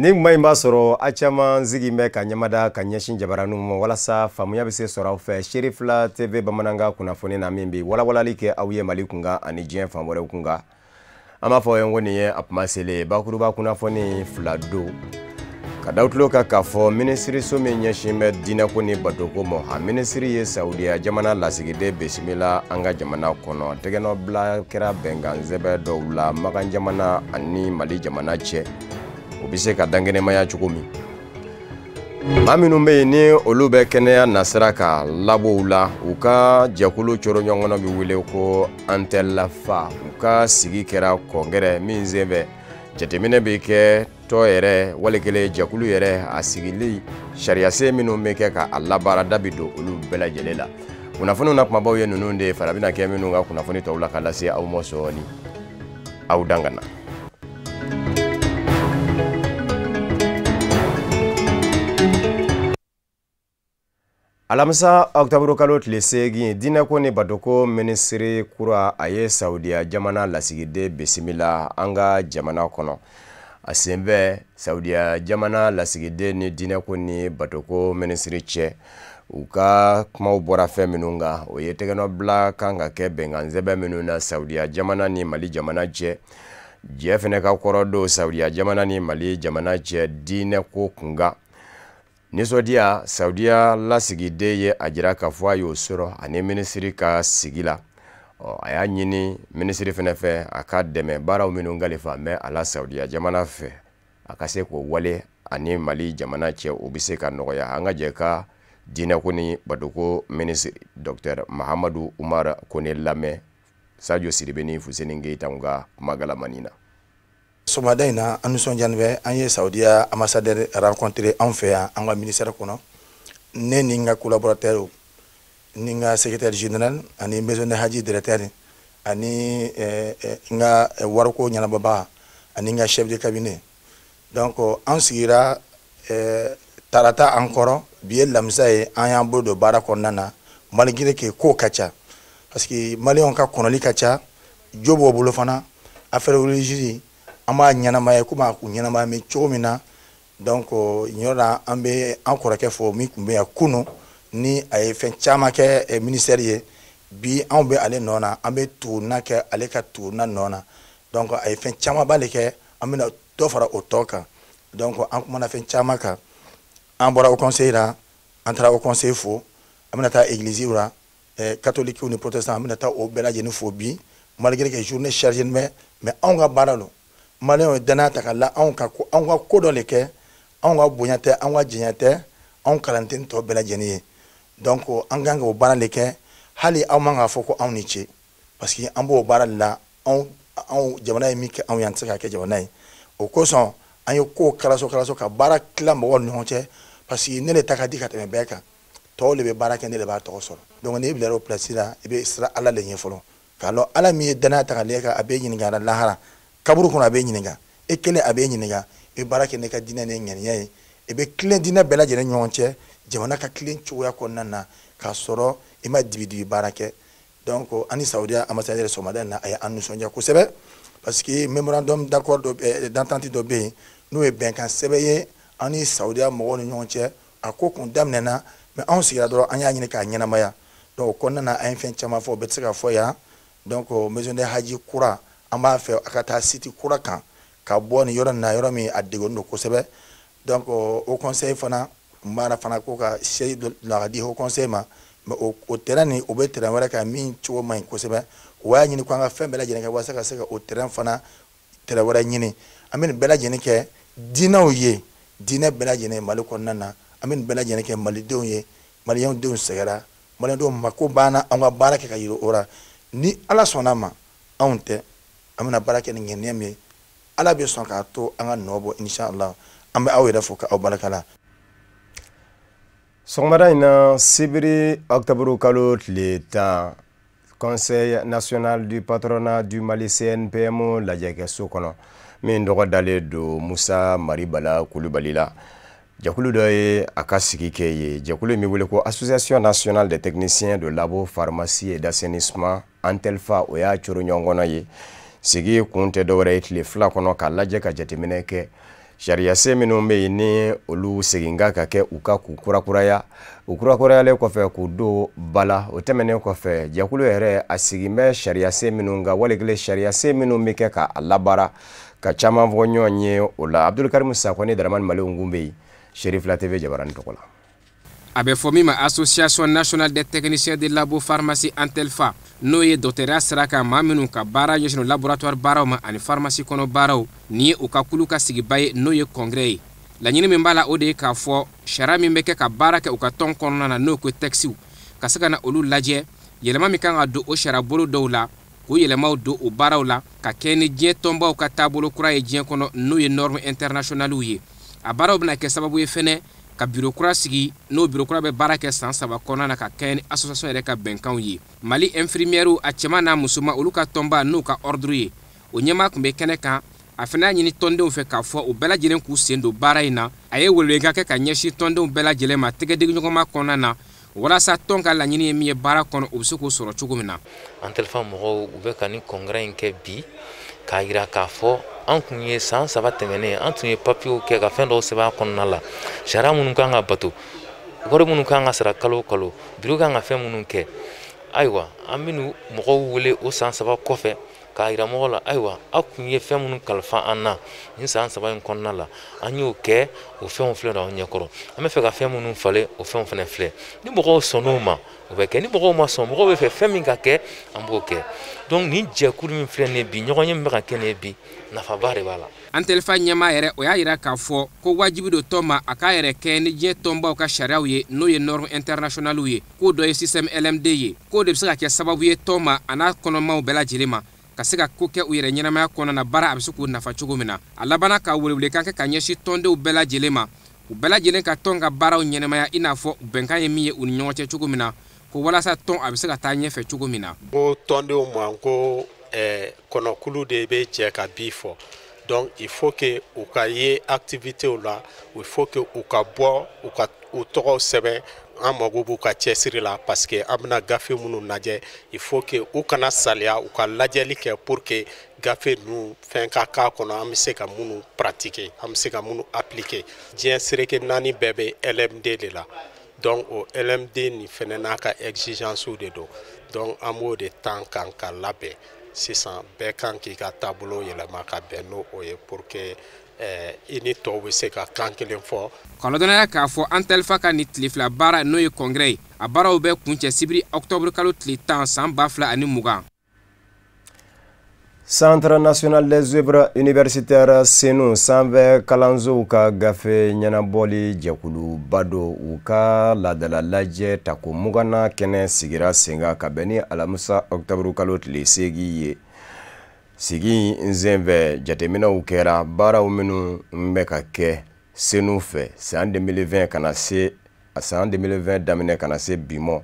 Ni kuma in b'a sɔrɔ a caman sigi bɛ ka ɲɛmada ka ɲɛsin jabaraninw ma walasa faamuya bɛ se sɔrɔ aw fɛ Cherifla TV bamanankan kunnafoni na min bɛ walawalali kɛ aw ye Mali kunkan ani diɲɛ fan wɛrɛw kunkan. An b'a fɔ aw ye ko nin ye a kuma selen ye bakuruba kunnafoni fila don ka da tulo kan k'a fɔ minisiriso min ɲɛsin bɛ diinɛko ni batoko ma, a minisiri ye Saudiya jamana lasigiden bisimila an ka jamana kɔnɔ. Tɛgɛnɔbila kɛra bɛnkan sɛbɛn dɔw la Makan jamana ani Mali jamana cɛ, o bɛ se ka dankɛnɛmaya cogo min. Maa minnu bɛ yen ni olu bɛ kɛnɛya nasira ka labow la, u ka jɛkulu coro ɲɔgɔn kɔnɔ bɛ wele ko Antɛlafa. U ka sigi kɛra kɔngɛrɛ min senfɛ jateminɛ bɛ kɛ tɔ yɛrɛ wali kelen jɛkulu yɛrɛ a sigili sariyasen minnu bɛ kɛ ka a labaara da bɛ don olu bɛɛ lajɛlen la. Kunnafoniw na kumabaw ye ninnu de ye, fara bɛna kɛ minnu ka kunnafoni tɔw la ka lase aw ma sɔɔni. Aw dan ka na. Alamisa ɔkutɔburu kalo tile 8, diinɛko ni batoko minisiri kura a ye Saudiya jamana lasigiden bisimila an ka jamana kɔnɔ. A senfɛ Saudiya jamana lasigiden ni diinɛko ni batoko minisiri cɛ, u ka kumaw bɔra fɛn minnu kan, o ye tɛgɛnɔbila kan ka kɛ bɛnkan sɛbɛn minnu na Saudiya jamana ni Mali jamana cɛ. Jɛ fɛnɛ ka kɔrɔ don Saudiya jamana ni Mali jamana cɛ diinɛko kunkan. Nisɔndiya Saudiya lasigiden ye a jira k'a fɔ a y'o sɔrɔ ani minisiri ka sigi la. A y'a ɲini minisiri fɛnɛ fɛ a ka dɛmɛ baaraw minnu kalifa mɛ a la Saudiya jamana fɛ, a ka se k'o wale ani Mali jamana cɛ, o bɛ se ka nɔgɔya. An ka jɛ ka diinɛko ni batoko minisiri Docteur Mahamadu Umar Kone lamɛn Sadio Sidibe ni Fuseni Keyita ka kumagalamani na. Sɔgɔmada in na, an nisɔndiyalen bɛ. An ye Saudiya ambassadeur rencontré anw fɛ yan an ka ministère kɔnɔ. Ne ni n ka collaborateur ni n ka secrétaire général ani maison de haji directeur ani n ka wariko ɲɛnabɔbaga ani n ka chef de cabinet. Donc an sigira tarata an kɔrɔ, bi ye lamisa ye, an y'an bolo don baara kɔnɔna na malgré que ko ka ca, parce que maliyɛnw ka kɔnɔli ka ca, jo b'o bolo fana. Affaire religieuse an b'a ɲɛnamaya komi a kun ɲɛnamaya bɛ cogo min na. Donc nin yɔrɔ la an bɛ an kɔrɔkɛ fo min tun bɛ yan kunun ni a ye fɛn caman kɛ ministère ye. Bi anw bɛ ale nɔ na, an bɛ tuguna kɛ ale ka tuguna nɔ na. Donc a ye fɛn camanba de kɛ, an bɛna dɔ fara o tɔ kan. Donc an kumana fɛn caman kan. An bɔra o conseil la, an taara o conseil fo, an bɛna taa église la, catholique ni protestant, an bɛna taa o bɛɛ lajɛlen fo bi malgré que journée chargée bɛ, mais anw ka baara don. Maliyɛnw ye danaya ta ka la anw kan ko anw ka ko dɔ de kɛ, anw ka bonya tɛ, anw ka janya tɛ, anw kalan tɛ ni tɔ bɛɛ lajɛlen ye. Donc an kan k'o baara de kɛ, hali aw man k'a fɔ ko anw ni ce, parce que an b'o baara de la. Anw jamana ye min kɛ anw ye, an tɛ se k'a kɛ jamana ye. O kosɔn an ye kow kalaso kalaso ka baara tila mɔgɔw ni ɲɔgɔn cɛ, parce que ne de ta ka di ka tɛmɛ bɛɛ kan, tɔw de bɛ baara kɛ, ne de b'a tɔgɔ sɔrɔ. Donc n'i bilara o place la, i bɛ siran Ala de ɲɛ fɔlɔ, k'a lɔn Ala min ye danaya ta ka l'e kan, a b'e ɲininka a la lahara kaburu kɔnɔ, a b'e ɲininka e kelen, a b'e ɲininka. I bɛ baara kɛ n'i ka diinɛ ni ŋaniya ye, i bɛ tilen diinɛ bɛɛ lajɛlen ɲɔgɔn cɛ, jamana ka tilen cogoya kɔnɔna na, k'a sɔrɔ i ma dibidibi baara kɛ. Donc an ni Saudiya ambassadeur sɔgɔmada in na, a ye an nisɔndiya kosɛbɛ, parce que mémorandum d'accord dɔ, d'entente dɔ bɛ yen, n'o ye bɛnkan sɛbɛn ye an ni Saudiya mɔgɔw ni ɲɔgɔn cɛ. A ko kun daminɛna, mais anw sigira dɔrɔn an y'a ɲini k'a ɲɛnamaya. Donc o kɔnɔna na an ye fɛn caman fɔ, o bɛɛ tɛ se ka fɔ yan. Donc maison de haji kura, an b'a fɛ a ka taa site kura kan ka bɔ nin yɔrɔ in na, yɔrɔ min a degunnen don kosɛbɛ. Donc o conseil fana kun b'a la fana ko ka siège dɔ la ka di o conseil ma, mais o terrain nin, o bɛ terrain wɛrɛ kan min cogo man ɲi kosɛbɛ. O y'a ɲini ko an ka fɛn bɛɛ lajɛlen kɛ walasa ka se ka o terrain fana terrain wɛrɛ ɲini. An bɛ nin bɛɛ lajɛlen kɛ diinɛw ye, diinɛ bɛɛ lajɛlen Mali kɔnɔna na, an bɛ nin bɛɛ lajɛlen kɛ malidenw ye. Maliyɛnw denw sɛgɛnna, maliyɛndenw mako banna, an ka baara kɛ ka yiri o la. Ni Ala sɔnna ma, anw tɛ, an bɛna baara kɛ ni ŋaniya min ye, Ala bɛ sɔn k'a to an ka nɔ bɔ inshallah. An bɛ aw yɛrɛ fo k'aw barika la. Sɔgɔmada in na, sibiri ɔkutɔburu kalo tile 10, Conseil national du patronat du Mali CNPM lajɛkɛso kɔnɔ min tɔgɔ dalen don Musa Maribala Kulubali la, jɛkulu dɔ ye a ka sigi kɛ ye. Jɛkulu in bɛ wele ko Association nationale des techniciens de labo pharmacie et d'assainissement Antelfa, o y'a coro ɲɔgɔn kɔnɔ ye. Sigi kun tɛ dɔwɛrɛ ye tile 2 kɔnɔ k'a lajɛ ka jateminɛ kɛ Sariyasen minnu bɛ yen ni olu segin ka kɛ u ka k'u kurakuraya, u kurakurayalen kɔfɛ k'u don ba la. O tɛmɛnen kɔfɛ, jɛkulu yɛrɛ a sigin bɛ sariyasen minnu kan, wali kelen sariyasen minnu bɛ kɛ k'a labaara, ka caman fɔ ɲɔgɔn ye o la. Abdulkarimu Sakɔ ni Daramani Maliw kun bɛ yen Serifila TV jabaranin tɔgɔ la. A bɛ fɔ min ma Association nationale des techniciens de labo pharmacie, Antelfa, n'o ye dɔgɔtɔrɔya sira kan maa minnu ka baara ɲɛsinnen laboratoire baaraw ma ani pharmacie kɔnɔ baaraw. Nin ye u ka kulu ka sigiba ye, n'o ye congrès ye. Laɲini min b'a la, o de ye k'a fɔ sariya min bɛ kɛ ka baara kɛ u ka tɔn kɔnɔna na, n'o ko textes, ka se ka na olu lajɛ, yɛlɛma min kan ka don o sariya bolo dɔw la, k'o yɛlɛmaw don o baaraw la ka kɛ ni diɲɛ tɔnbaw ka taabolo kura ye diɲɛ kɔnɔ, n'o ye norme internationales ye. A baaraw bɛna kɛ sababu ye fɛnɛ ka bureau kura sigi, n'o bureau kura bɛ baara kɛ san 3 kɔnɔna na ka kɛɲɛ ni association yɛrɛ ka bɛnkanw ye. Mali infirmières a cɛman n'a musoman, olu ka tɔnba n'u ka ordre ye, o ɲɛmaa tun bɛ kɛnɛ kan. A fana y'a ɲini tɔndenw fɛ k'a fɔ u bɛɛ lajɛlen k'u sen don baara in na. A ye welewelekan kɛ ka ɲɛsin tɔndenw bɛɛ lajɛlen ma tɛgɛdiɲɔgɔnma kɔnɔna na, walasa tɔn ka laɲini ye min ye baara kɔnɔ, u bɛ se k'o sɔrɔ cogo min na. Antelfa mɔgɔw, u bɛ ka nin congrès in kɛ bi k'a yira k'a fɔ an kun ye san 3 tɛmɛnen, an tun ye papiyew kɛ ka fɛn dɔw sɛbɛn a kɔnɔna la, sariya minnu kan ka bato, wari minnu kan ka sara kalo o kalo, bureau kan ka fɛn minnu kɛ. Ayiwa, an bɛna mɔgɔw wele o san 3 kɔfɛ k'a yira mɔgɔw la, ayiwa, aw kun ye fɛn minnu kalifa an na nin san 3 in kɔnɔna la, an y'o kɛ, o fɛnw filɛ anw ɲɛkɔrɔ, an bɛ fɛ ka fɛn minnu falen, o fɛnw fana filɛ. Ni mɔgɔw sɔnn'o ma, o bɛ kɛ. Ni mɔgɔw ma sɔn, mɔgɔw bɛ fɛ fɛn min ka kɛ, an b'o kɛ. Donc nin jɛkulu min filɛ nin ye bi, ɲɔgɔn ye min bɛ ka kɛ nin ye bi, nafaba de b'a la. Antelfa ɲɛmaa yɛrɛ, o y'a yira k'a fɔ ko wajibi don tɔn ma a k'a yɛrɛ kɛ ni diɲɛ tɔnbaw ka sariyaw ye, n'o ye norme internationales ye, k'o dɔ ye système LMD ye, k'o de bɛ se ka kɛ sababu ye tɔn ma a n'a kɔnɔmaw bɛɛ lajɛlen ma ka se ka ko kɛ u yɛrɛ ɲɛnamaya kɔnɔna na, baara a bɛ se k'u nafa cogo min na. A labanna ka welewelekan kɛ ka ɲɛsin tɔndenw bɛɛ lajɛlen ma, u bɛɛ lajɛlen ka tɔn ka baaraw ɲɛnamaya i n'a fɔ bɛnkan ye min ye u ni ɲɔgɔn cɛ cogo min na, ko walasa tɔn a bɛ se ka taa ɲɛfɛ cogo min na. Ko tɔndenw ma ko kɔnɔkulu de bɛ jɛ ka bi fɔ. Donc il faut que u ka ye activité la, il faut que u ka bɔ, u ka u tɔgɔw sɛbɛn. An mago b'u ka cɛsiri la parce que an bɛna gafe minnu lajɛ, il faut que u kana saliya, u ka lajɛli kɛ pour que gafe ninnu fɛn ka k'a kɔnɔ, an bɛ se ka minnu pratiquer, an bɛ se ka minnu appliquer. Diɲɛ seleke 4 bɛɛ bɛ LMD de la. Donc o LMD nin fɛnɛ n'a ka exigence de don. Donc an b'o de tan kan ka labɛn sisan, bɛɛ kan k'i ka taabolo yɛlɛma ka bɛn n'o o ye pour que i ni tɔw bɛ se ka kan kelen fɔ. Ka ladɔnniya k'a fɔ Antelfa ka nin tile 2 baara, n'o ye congrès ye, a baaraw bɛ kuncɛ sibiri octobre kalo tile 10 san 2020. Centre national des œuvres universitaires, CENOU, sanfɛ kalansow ka gafe ɲɛnabɔli jɛkuluba don, u ka laadala lajɛ tako 20nan kɛnɛ sigira sen kan ka bɛn ni alamisa octobre kalo tile 8 ye. Sigi in senfɛ, jateminɛw kɛra baaraw minnu bɛ ka kɛ CENOU fɛ san 2020 ka na se san 2020 daminɛ ka na se bi ma,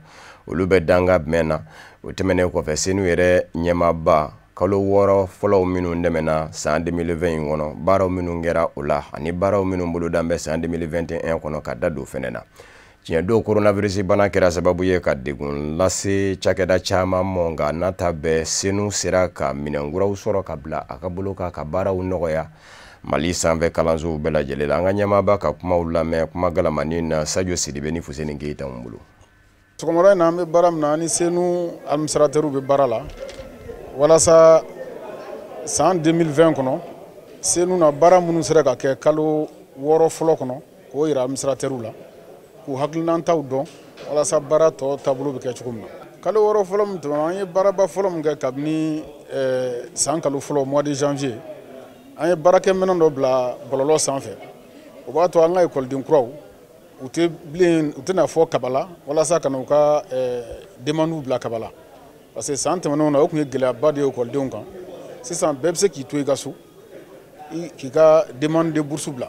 olu bɛ danga jumɛn na. O tɛmɛnen kɔfɛ, CENOU yɛrɛ ɲɛmaaba, kalo 6 fɔlɔw minnu tɛmɛna san 2020 in kɔnɔ, baaraw minnu kɛra o la ani baaraw minnu bolodan bɛ san 2021 kɔnɔ, ka da don fɛnɛ na. Tiɲɛ don, coronavirus bana kɛra sababu ye ka degun lase cakɛda caman ma, nka n'a ta bɛɛ, CENOU sera ka minɛnkuraw sɔrɔ ka bila a ka bolo kan ka baaraw nɔgɔya Mali sanfɛ kalansow bɛɛ lajɛlen la. An ka ɲɛmaaba ka kumaw lamɛn kuma galamani na Sadio Sidibe ni Fuseni Keyita bolo. Sɔgɔmada in na, an bɛ baara min na, an ni CENOU administrateur bɛ baara la walasa san 2020 kɔnɔ, CENOU na baara minnu sera ka kɛ kalo 6 fɔlɔ kɔnɔ, k'o yira administrateur la, k'u hakilinataw dɔn walasa baara tɔ taabolo bɛ kɛ cogo min na. Kalo 6 fɔlɔ min tɛmɛna, an ye baaraba fɔlɔ min kɛ kabini san kalo fɔlɔ, mois de janvier, an ye baarakɛminɛn dɔ bila bɔlɔlɔ sanfɛ. O b'a to an ka ekɔliden kuraw, u tɛ bilen, u tɛna fɔ kabala walasa ka na u ka demandes bila kabala, parce que san tɛmɛnenw na, o tun ye gɛlɛyaba de ye ekɔlidenw kan. Sisan bɛɛ bɛ se k'i to i ka so k'i ka demande de bourse bila.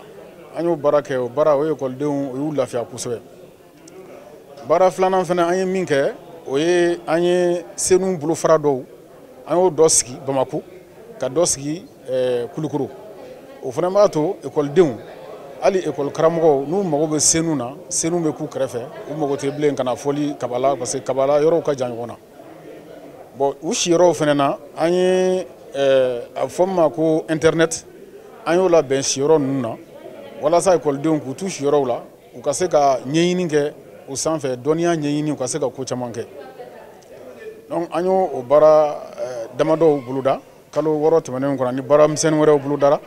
An y'o baara kɛ, o baara o ye ekɔlidenw, o y'u lafiya kosɛbɛ. Baara filanan fana an ye min kɛ, o ye an ye CENOU bolofara dɔw, an y'o dɔ sigi Bamako ka dɔ sigi Kulukoro. O fana b'a to ekɔlidenw, hali ekɔli karamɔgɔw, n'u mago bɛ CENOU na, CENOU bɛ k'u kɛrɛfɛ, u mago tɛ bilen ka na fɔli kabala, parce que kabala yɔrɔw ka jan ɲɔgɔn na. Bon, u siyɔrɔw fana na, an ye a bɛ fɔ min ma ko internet, an y'o labɛn siyɔrɔ ninnu na. Walasa ekɔlidenw k'u t'u siyɔrɔw la, u ka se ka ɲɛɲini kɛ o sanfɛ, dɔnniya ɲɛɲini, u ka se ka ko caman kɛ. Donc an y'o o baara damadɔw boloda kalo 6 tɛmɛnenw kɔnɔ, ni baara misɛnnin wɛrɛw bolodara.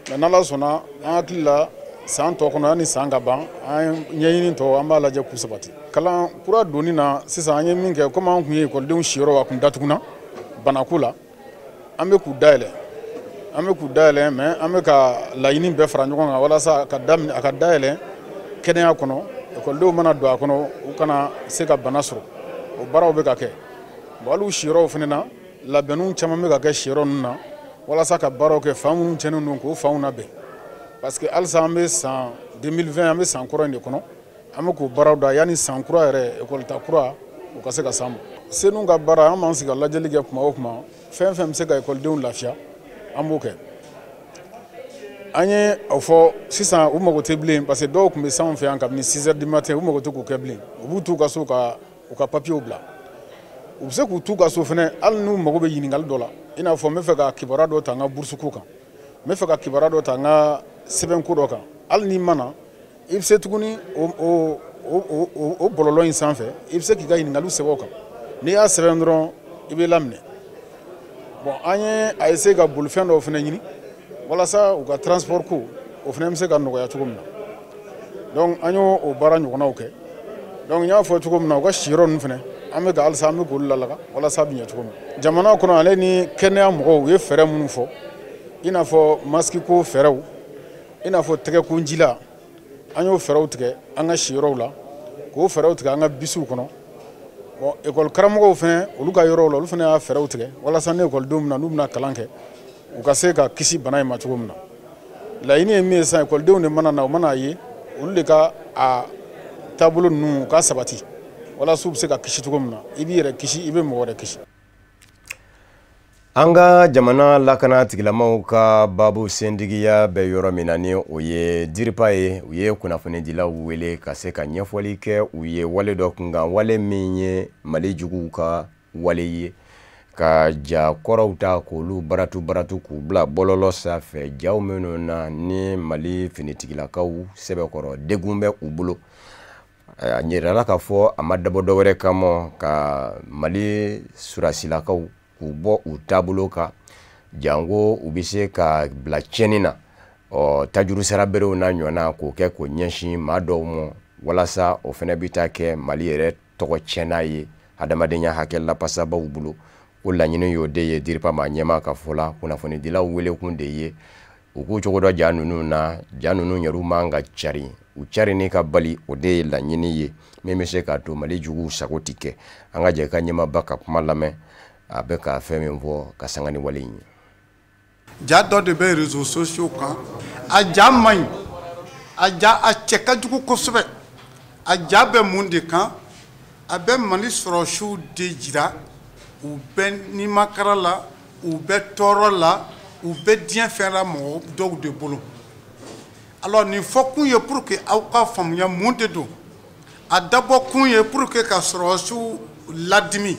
Mais n'Ala sɔnna, an hakili la san tɔ kɔnɔ, yanni san ka ban, an ɲɛɲini tɔ an b'a lajɛ k'u sabati. Kalan kura donni na sisan, an ye min kɛ, komi an kun ye ekɔlidenw siyɔrɔ a kun datuguna banako la, an bɛ k'u dayɛlɛ, an bɛ k'u dayɛlɛ, mais an bɛ ka laɲini bɛɛ fara ɲɔgɔn kan walasa ka daminɛ a ka dayɛlɛ kɛnɛya kɔnɔ, ekɔlidenw mana don a kɔnɔ, u kana se ka bana sɔrɔ. O baaraw bɛ ka kɛ. Bon, hali u siyɔrɔw fana na, labɛnniw caman bɛ ka kɛ siyɔrɔ ninnu na walasa ka baaraw kɛ, fan minnu tiɲɛnen don k'o fanw labɛn, parce que halisa an bɛ san 2020, an bɛ san kɔrɔ in de kɔnɔ. An bɛ k'o baaraw da yanni san kura yɛrɛ, ekɔlita kura, o ka se ka s'an ma. CENOU ka baara, an b'an sigi ka lajɛli kɛ kuma o kuma, fɛn fɛn bɛ se ka ekɔlidenw lafiya, an b'o kɛ. An ye o fɔ sisan, u mago tɛ bilen, parce que dɔw tun bɛ s'anw fɛ yan kabini 6 heures du matin, u mago tɛ k'o kɛ bilen. U b'u t'u ka so ka u ka papiyew bila. U bɛ se k'u t'u ka so fɛnɛ, hali n'u mago bɛ ɲininkali dɔ la, i n'a fɔ n bɛ fɛ ka kibaruya dɔ ta n ka bourse ko kan, n bɛ fɛ ka kibaruya dɔ ta n ka sɛbɛnko dɔ kan, hali n'i ma na, i bɛ se tuguni o bɔlɔlɔ in sanfɛ, i bɛ se k'i ka ɲininkaliw sɛbɛn o kan. N'i y'a sɛbɛn dɔrɔn, i bɛ laminɛ. Bon, an ye a essayer ka bolifɛn dɔw fana ɲini walasa u ka transport ko o fana bɛ se ka nɔgɔya cogo min na. Donc an y'o o baara ɲɔgɔnnaw kɛ. Donc n y'a fɔ cogo min na, u ka siyɔrɔ ninnu fana, an bɛ ka halisa an bɛ k'olu lalaga walasa a bɛ ɲɛ cogo min na. Jamana kɔnɔ, ale ni kɛnɛya mɔgɔw, u ye fɛɛrɛ minnu fɔ, i n'a fɔ masque ko fɛɛrɛw, i n'a fɔ tɛgɛkonjila, an y'o fɛɛrɛw tigɛ an ka siyɔrɔw la, k'o fɛɛrɛw tigɛ an ka bisiw kɔnɔ. Bon, ekɔli karamɔgɔw fɛnɛ, olu ka yɔrɔw la, olu fɛnɛ y'a fɛɛrɛw tigɛ walasa ni ekɔlidenw bɛna, n'u bɛna kalan kɛ, u ka se ka kisi bana in ma cogo min na. Laɲini ye min ye sisan, ekɔlidenw de mana na, u mana ye, olu de ka a taabolo ninnu u ka sabati walasa u bɛ se ka kisi cogo min na. I b'i yɛrɛ kisi, i bɛ mɔgɔ wɛrɛ kisi. An ka jamana lakana tigilamaw ka baabu sendigiya bɛ yɔrɔ min na, ni o ye DIRPA ye, u ye kunnafonidilaw wele ka se ka ɲɛfɔli kɛ u ye wale dɔ kunkan, wale min ye Mali juguw ka wale ye, ka ja kɔrɔw ta k'olu baratu baratu k'u bila bɔlɔlɔ sanfɛ, jaw minnu na ni Mali finitigilakaw sɛbɛkɔrɔ degun bɛ u bolo. A yirala k'a fɔ a ma dabɔ dɔwɛrɛ kama ka Mali surasilakaw k'u bɔ u taabolo kan, janko u bɛ se ka bila tiɲɛni na, ɔ tajuru sara berew n'a ɲɔgɔnna, k'o kɛ k'o ɲɛsin maa dɔw ma, walasa o fana bɛ taa kɛ Mali yɛrɛ tɔgɔ tiɲɛna ye adamadenya hakɛ lapasabaw bolo. Ko laɲini y'o de ye. DIRPA maa ɲɛmaa ka fɔ la, kunnafonidilaw welekun de ye u k'u cogo dɔ ja ninnu na. Ja ninnu yɛrɛ man ka cari, u carinni ka bali, o de ye laɲini ye min bɛ se k'a to Mali juguw sago tɛ kɛ. An ka jɛ ka ɲɛmaaba ka kuma lamɛn, a bɛ ka fɛn min fɔ ka sanga ni wale in ye. Ja dɔ de bɛ réseaux sociaux kan, a ja man ɲi, a ja a cɛ ka jugu kosɛbɛ. A ja bɛ mun de kan? A bɛ Mali sɔrɔsiw de jira, u bɛ nimakara la, u bɛ tɔɔrɔ la, u bɛ diɲɛ fɛn la mɔgɔ dɔw de bolo. Alors nin fɔkun ye pour que aw ka faamuya mun de don. A dabɔkun ye pour que ka sɔrɔsiw ladimi,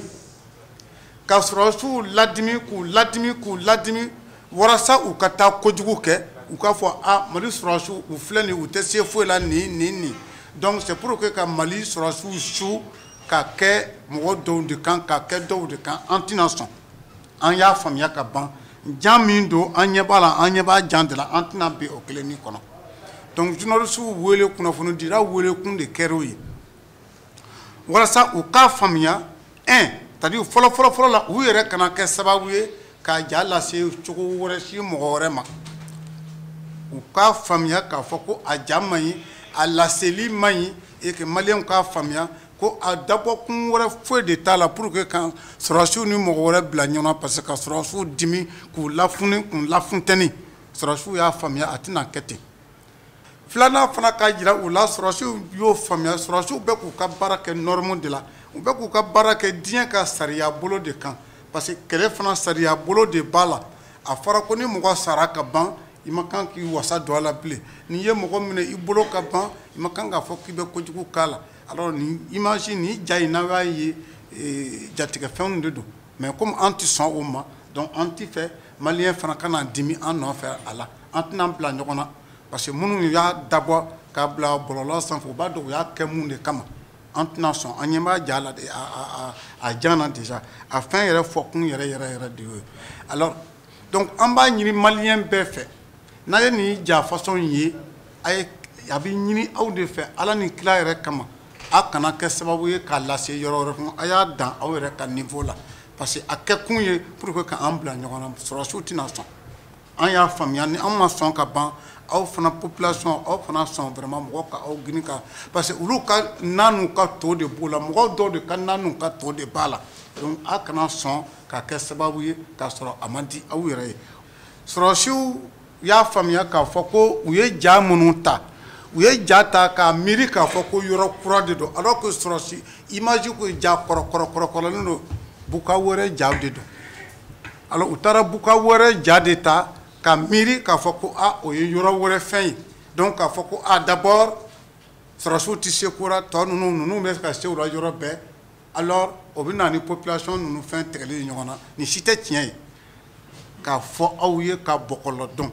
ka sɔrɔsiw ladimi, k'u ladimi, k'u ladimi, walasa u ka taa kojugu kɛ, u k'a fɔ a Mali sɔrɔsiw u filɛ nin, u tɛ se foyi la, nin nin nin. Donc c'est pour que ka Mali sɔrɔsiw su ka kɛ mɔgɔ dɔw de kan, ka kɛ dɔw de kan. An tɛna sɔn, an y'a faamuya ka ban. Jan min don, an ɲɛ b'a la, an ɲɛ b'a jan de la, an tɛna bin o kelennin kɔnɔ. Donc journalistes wele, kunnafonidila wele kun de kɛra o ye, walasa u k'a faamuya un, c'est à dire fɔlɔ fɔlɔ fɔlɔ la, u yɛrɛ kana kɛ sababu ye k'a ja lase cogo wɛrɛ si mɔgɔ wɛrɛ ma. U k'a faamuya k'a fɔ ko a ja man ɲi, a laseli man ɲi, et que maliyɛnw k'a faamuya ko a dabɔkun wɛrɛ foyi de t'a la pour que ka sɔrɔsiw ni mɔgɔ wɛrɛ bila ɲɔgɔn na, parce que ka sɔrɔsiw dimi, k'u lafuni, k'u lafuntɛni. Sɔrɔsiw y'a faamuya, a tɛna kɛ ten. Filanan fana ka jira u la, sɔrɔsiw y'o faamuya, sɔrɔsiw bɛ k'u ka baara kɛ norme de la, u bɛ k'u ka baara kɛ diɲɛ ka sariya bolo de kan, parce que kɛlɛ fana sariya bolo de b'a la. A fɔra ko ni mɔgɔ sara ka ban, i ma kan k'i wasa don a la bilen. N'i ye mɔgɔ minɛ i bolo ka ban, i ma kan k'a fɔ k'i bɛ kojugu k'a la. Alors nin image, nin ja in, n'aw y'a ye, jatigɛfɛnw de don, mais comme an tɛ sɔn o ma, donc an tɛ fɛ maliyɛn fana kana dimi an nɔfɛ a la, an tɛna bila ɲɔgɔn na. Parce que minnu y'a dabɔ k'a bila bɔlɔlɔ sanfɛ, u b'a dɔn u y'a kɛ mun de kama. An tɛna sɔn, an ɲɛ b'a ja la de, a jan na déjà, a fɛn yɛrɛ fɔkun yɛrɛ yɛrɛ yɛrɛ de y'o ye. Alors donc an b'a ɲini maliyɛn bɛɛ fɛ, n'a ye nin ja façon ye, a ye a bɛ ɲini aw de fɛ, Ala ni kira yɛrɛ kama, a kana kɛ sababu ye k'a lase yɔrɔ wɛrɛ kɔnɔ. A y'a dan aw yɛrɛ ka niveau la, parce que a kɛkun ye pour que k'an bila ɲɔgɔn na. Sɔrɔdasiw tɛna sɔn, an y'a faamuya. Ni an ma sɔn ka ban, aw fana population, aw fana sɔn vraiment mɔgɔw ka aw gini ka, parce que olu ka nan n'u ka to de b'o la, mɔgɔw dɔw de ka nan n'u ka to de b'a la. Donc a kana sɔn ka kɛ sababu ye k'a sɔrɔ a man di aw yɛrɛ ye. Sɔrɔdasiw y'a faamuya k'a fɔ ko u ye ja minnu ta, u ye ja ta k'a miiri k'a fɔ ko yɔrɔ kura de don, alors que sɔrɔsi image ko ja kɔrɔ kɔrɔ kɔrɔ kɔrɔlen don, buka wɛrɛ ja de don. Alors u taara buka wɛrɛ ja de ta ka miiri k'a fɔ ko a o ye yɔrɔ wɛrɛ fɛn ye. Donc k'a fɔ ko a d'abord sɔrɔsiw tɛ se ko la, tɔ ninnu bɛ ka se u la yɔrɔ bɛɛ. Alors o bɛ na ni population ninnu fɛn tigɛli ye ɲɔgɔn na. Nin si tɛ tiɲɛ ye. K'a fɔ aw ye ka bɔgɔlɔ dɔn,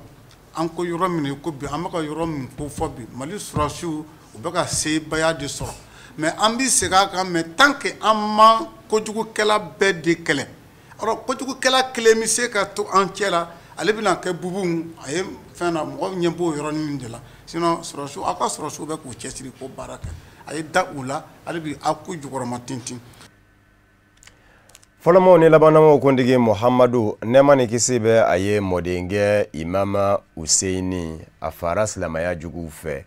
an ko yɔrɔ min ko bi, an bɛ ka yɔrɔ min ko fɔ bi, Mali sɔrɔsiw u bɛ ka sebaya de sɔrɔ. Mais an bɛ segin a kan, mais tant que an ma kojugukɛla bɛɛ de kɛlɛ, alors kojugukɛla kelen bɛ se ka to an cɛ la, ale bɛna kɛ bubu a ye fɛn na, mɔgɔw ɲɛ b'o yɔrɔnin min de la. Sinon sɔrɔsiw, aw ka sɔrɔsiw bɛ k'u cɛsiri k'o baara kɛ, a ye da u la hali bi, aw k'u jukɔrɔma tintin. Fɔlɔmaw ni labanamaw kuntigi Muhamadu, nɛɛma ni kisi bɛ a ye, mɔdenkɛ Imama Useyini, a fara silamɛya juguw fɛ.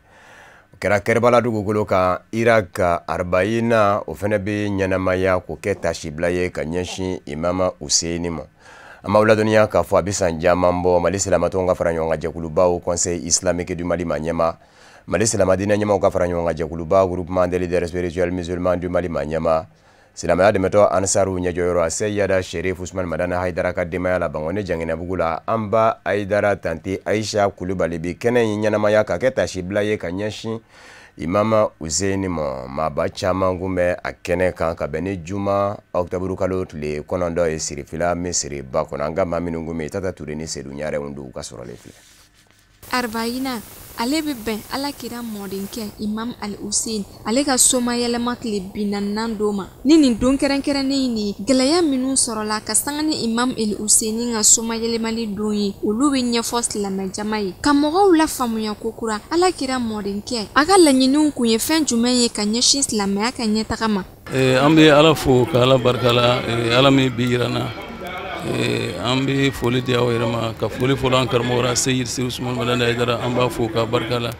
O kɛra Kɛrɛbala dugukolo kan Irak. Arbayina o fɛnɛ bɛ ɲɛnamaya k'o kɛ tasibila ye ka ɲɛsin Imama Useyini ma. An b'aw ladɔnniya k'a fɔ a bɛ san caman bɔ, Mali silamɛtɔnw ka fara ɲɔgɔn kan jɛkulubaw, Conseil islamique du Mali ma ɲɛma, Mali silamɛdiinɛ ɲɛmaw ka fara ɲɔgɔn kan jɛkuluba, Groupement des leaders spirituels musulmans du Mali ma ɲɛma, silamɛya dɛmɛtɔ Ansaru ɲɛjɔyɔrɔ Seyada Sherif Usman Madani Hayidara ka denbaya la Bankɔni Janginɛbugu la, an ba Hayidara Tante Ayisa Kulubali bi kɛnɛ in ɲɛnamaya ka kɛ tasibila ye ka ɲɛsin Imama Useyini ma. Maaba caman kun bɛ a kɛnɛ kan ka bɛn ni juma ɔkutɔburu kalo tile 9 ye Sirifila misiri ba kɔnɔ. An ka maa minnu kun bɛ yen, Tata Ture ni Sedu Ɲarɛw don, u ka sɔrɔlen filɛ. Arbayina ale bɛ bɛn Alakira mɔdenkɛ Imam Al Hussein ale ka somayɛlɛma tile 40nan don ma. Ni nin don kɛrɛnkɛrɛnnen in ye, gɛlɛya minnu sɔrɔla ka sanga ni Imam Al Hussein ka somayɛlɛmali don ye, olu bɛ ɲɛfɔ silamɛjama ye ka mɔgɔw la faamuya kokura Alakira mɔdenkɛ a ka laɲiniw kun ye fɛn jumɛn ye ka ɲɛsin silamɛya ka ɲɛtaga ma. An bɛ Ala fo ka Ala barika la, Ala min bi yira n na. An bɛ foli di aw yɛrɛ ma, ka foli fɔlɔ an karamɔgɔ la Seyid Usman Madani Hayidara, an b'a fo ka barika la.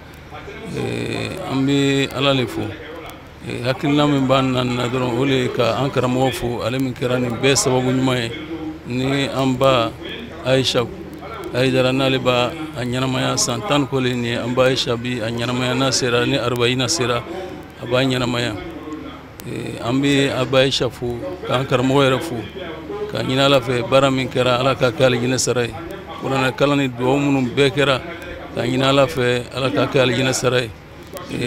An bɛ Ala le fo. Hakilina min b'an na dɔrɔn, o le ye ka an karamɔgɔ fo, ale min kɛra nin bɛɛ sababu ɲuman ye. Ni an ba Ayisa Hayidara, n'ale b'a a ɲɛnamaya san 10 kɔ le nin ye, an ba Ayisa bi a ɲɛnamaya, n'a sera ni arbayina sera a b'a ɲɛnamaya. An bɛ a ba Ayisa fo, k'an karamɔgɔ yɛrɛ fo, k'a ɲini Ala fɛ baara min kɛra, Ala k'a kɛ alijinɛ sara ye. Kuranɛ kalan ni duwawu minnu bɛɛ kɛra, k'a ɲini Ala fɛ Ala k'a kɛ alijinɛ sara ye.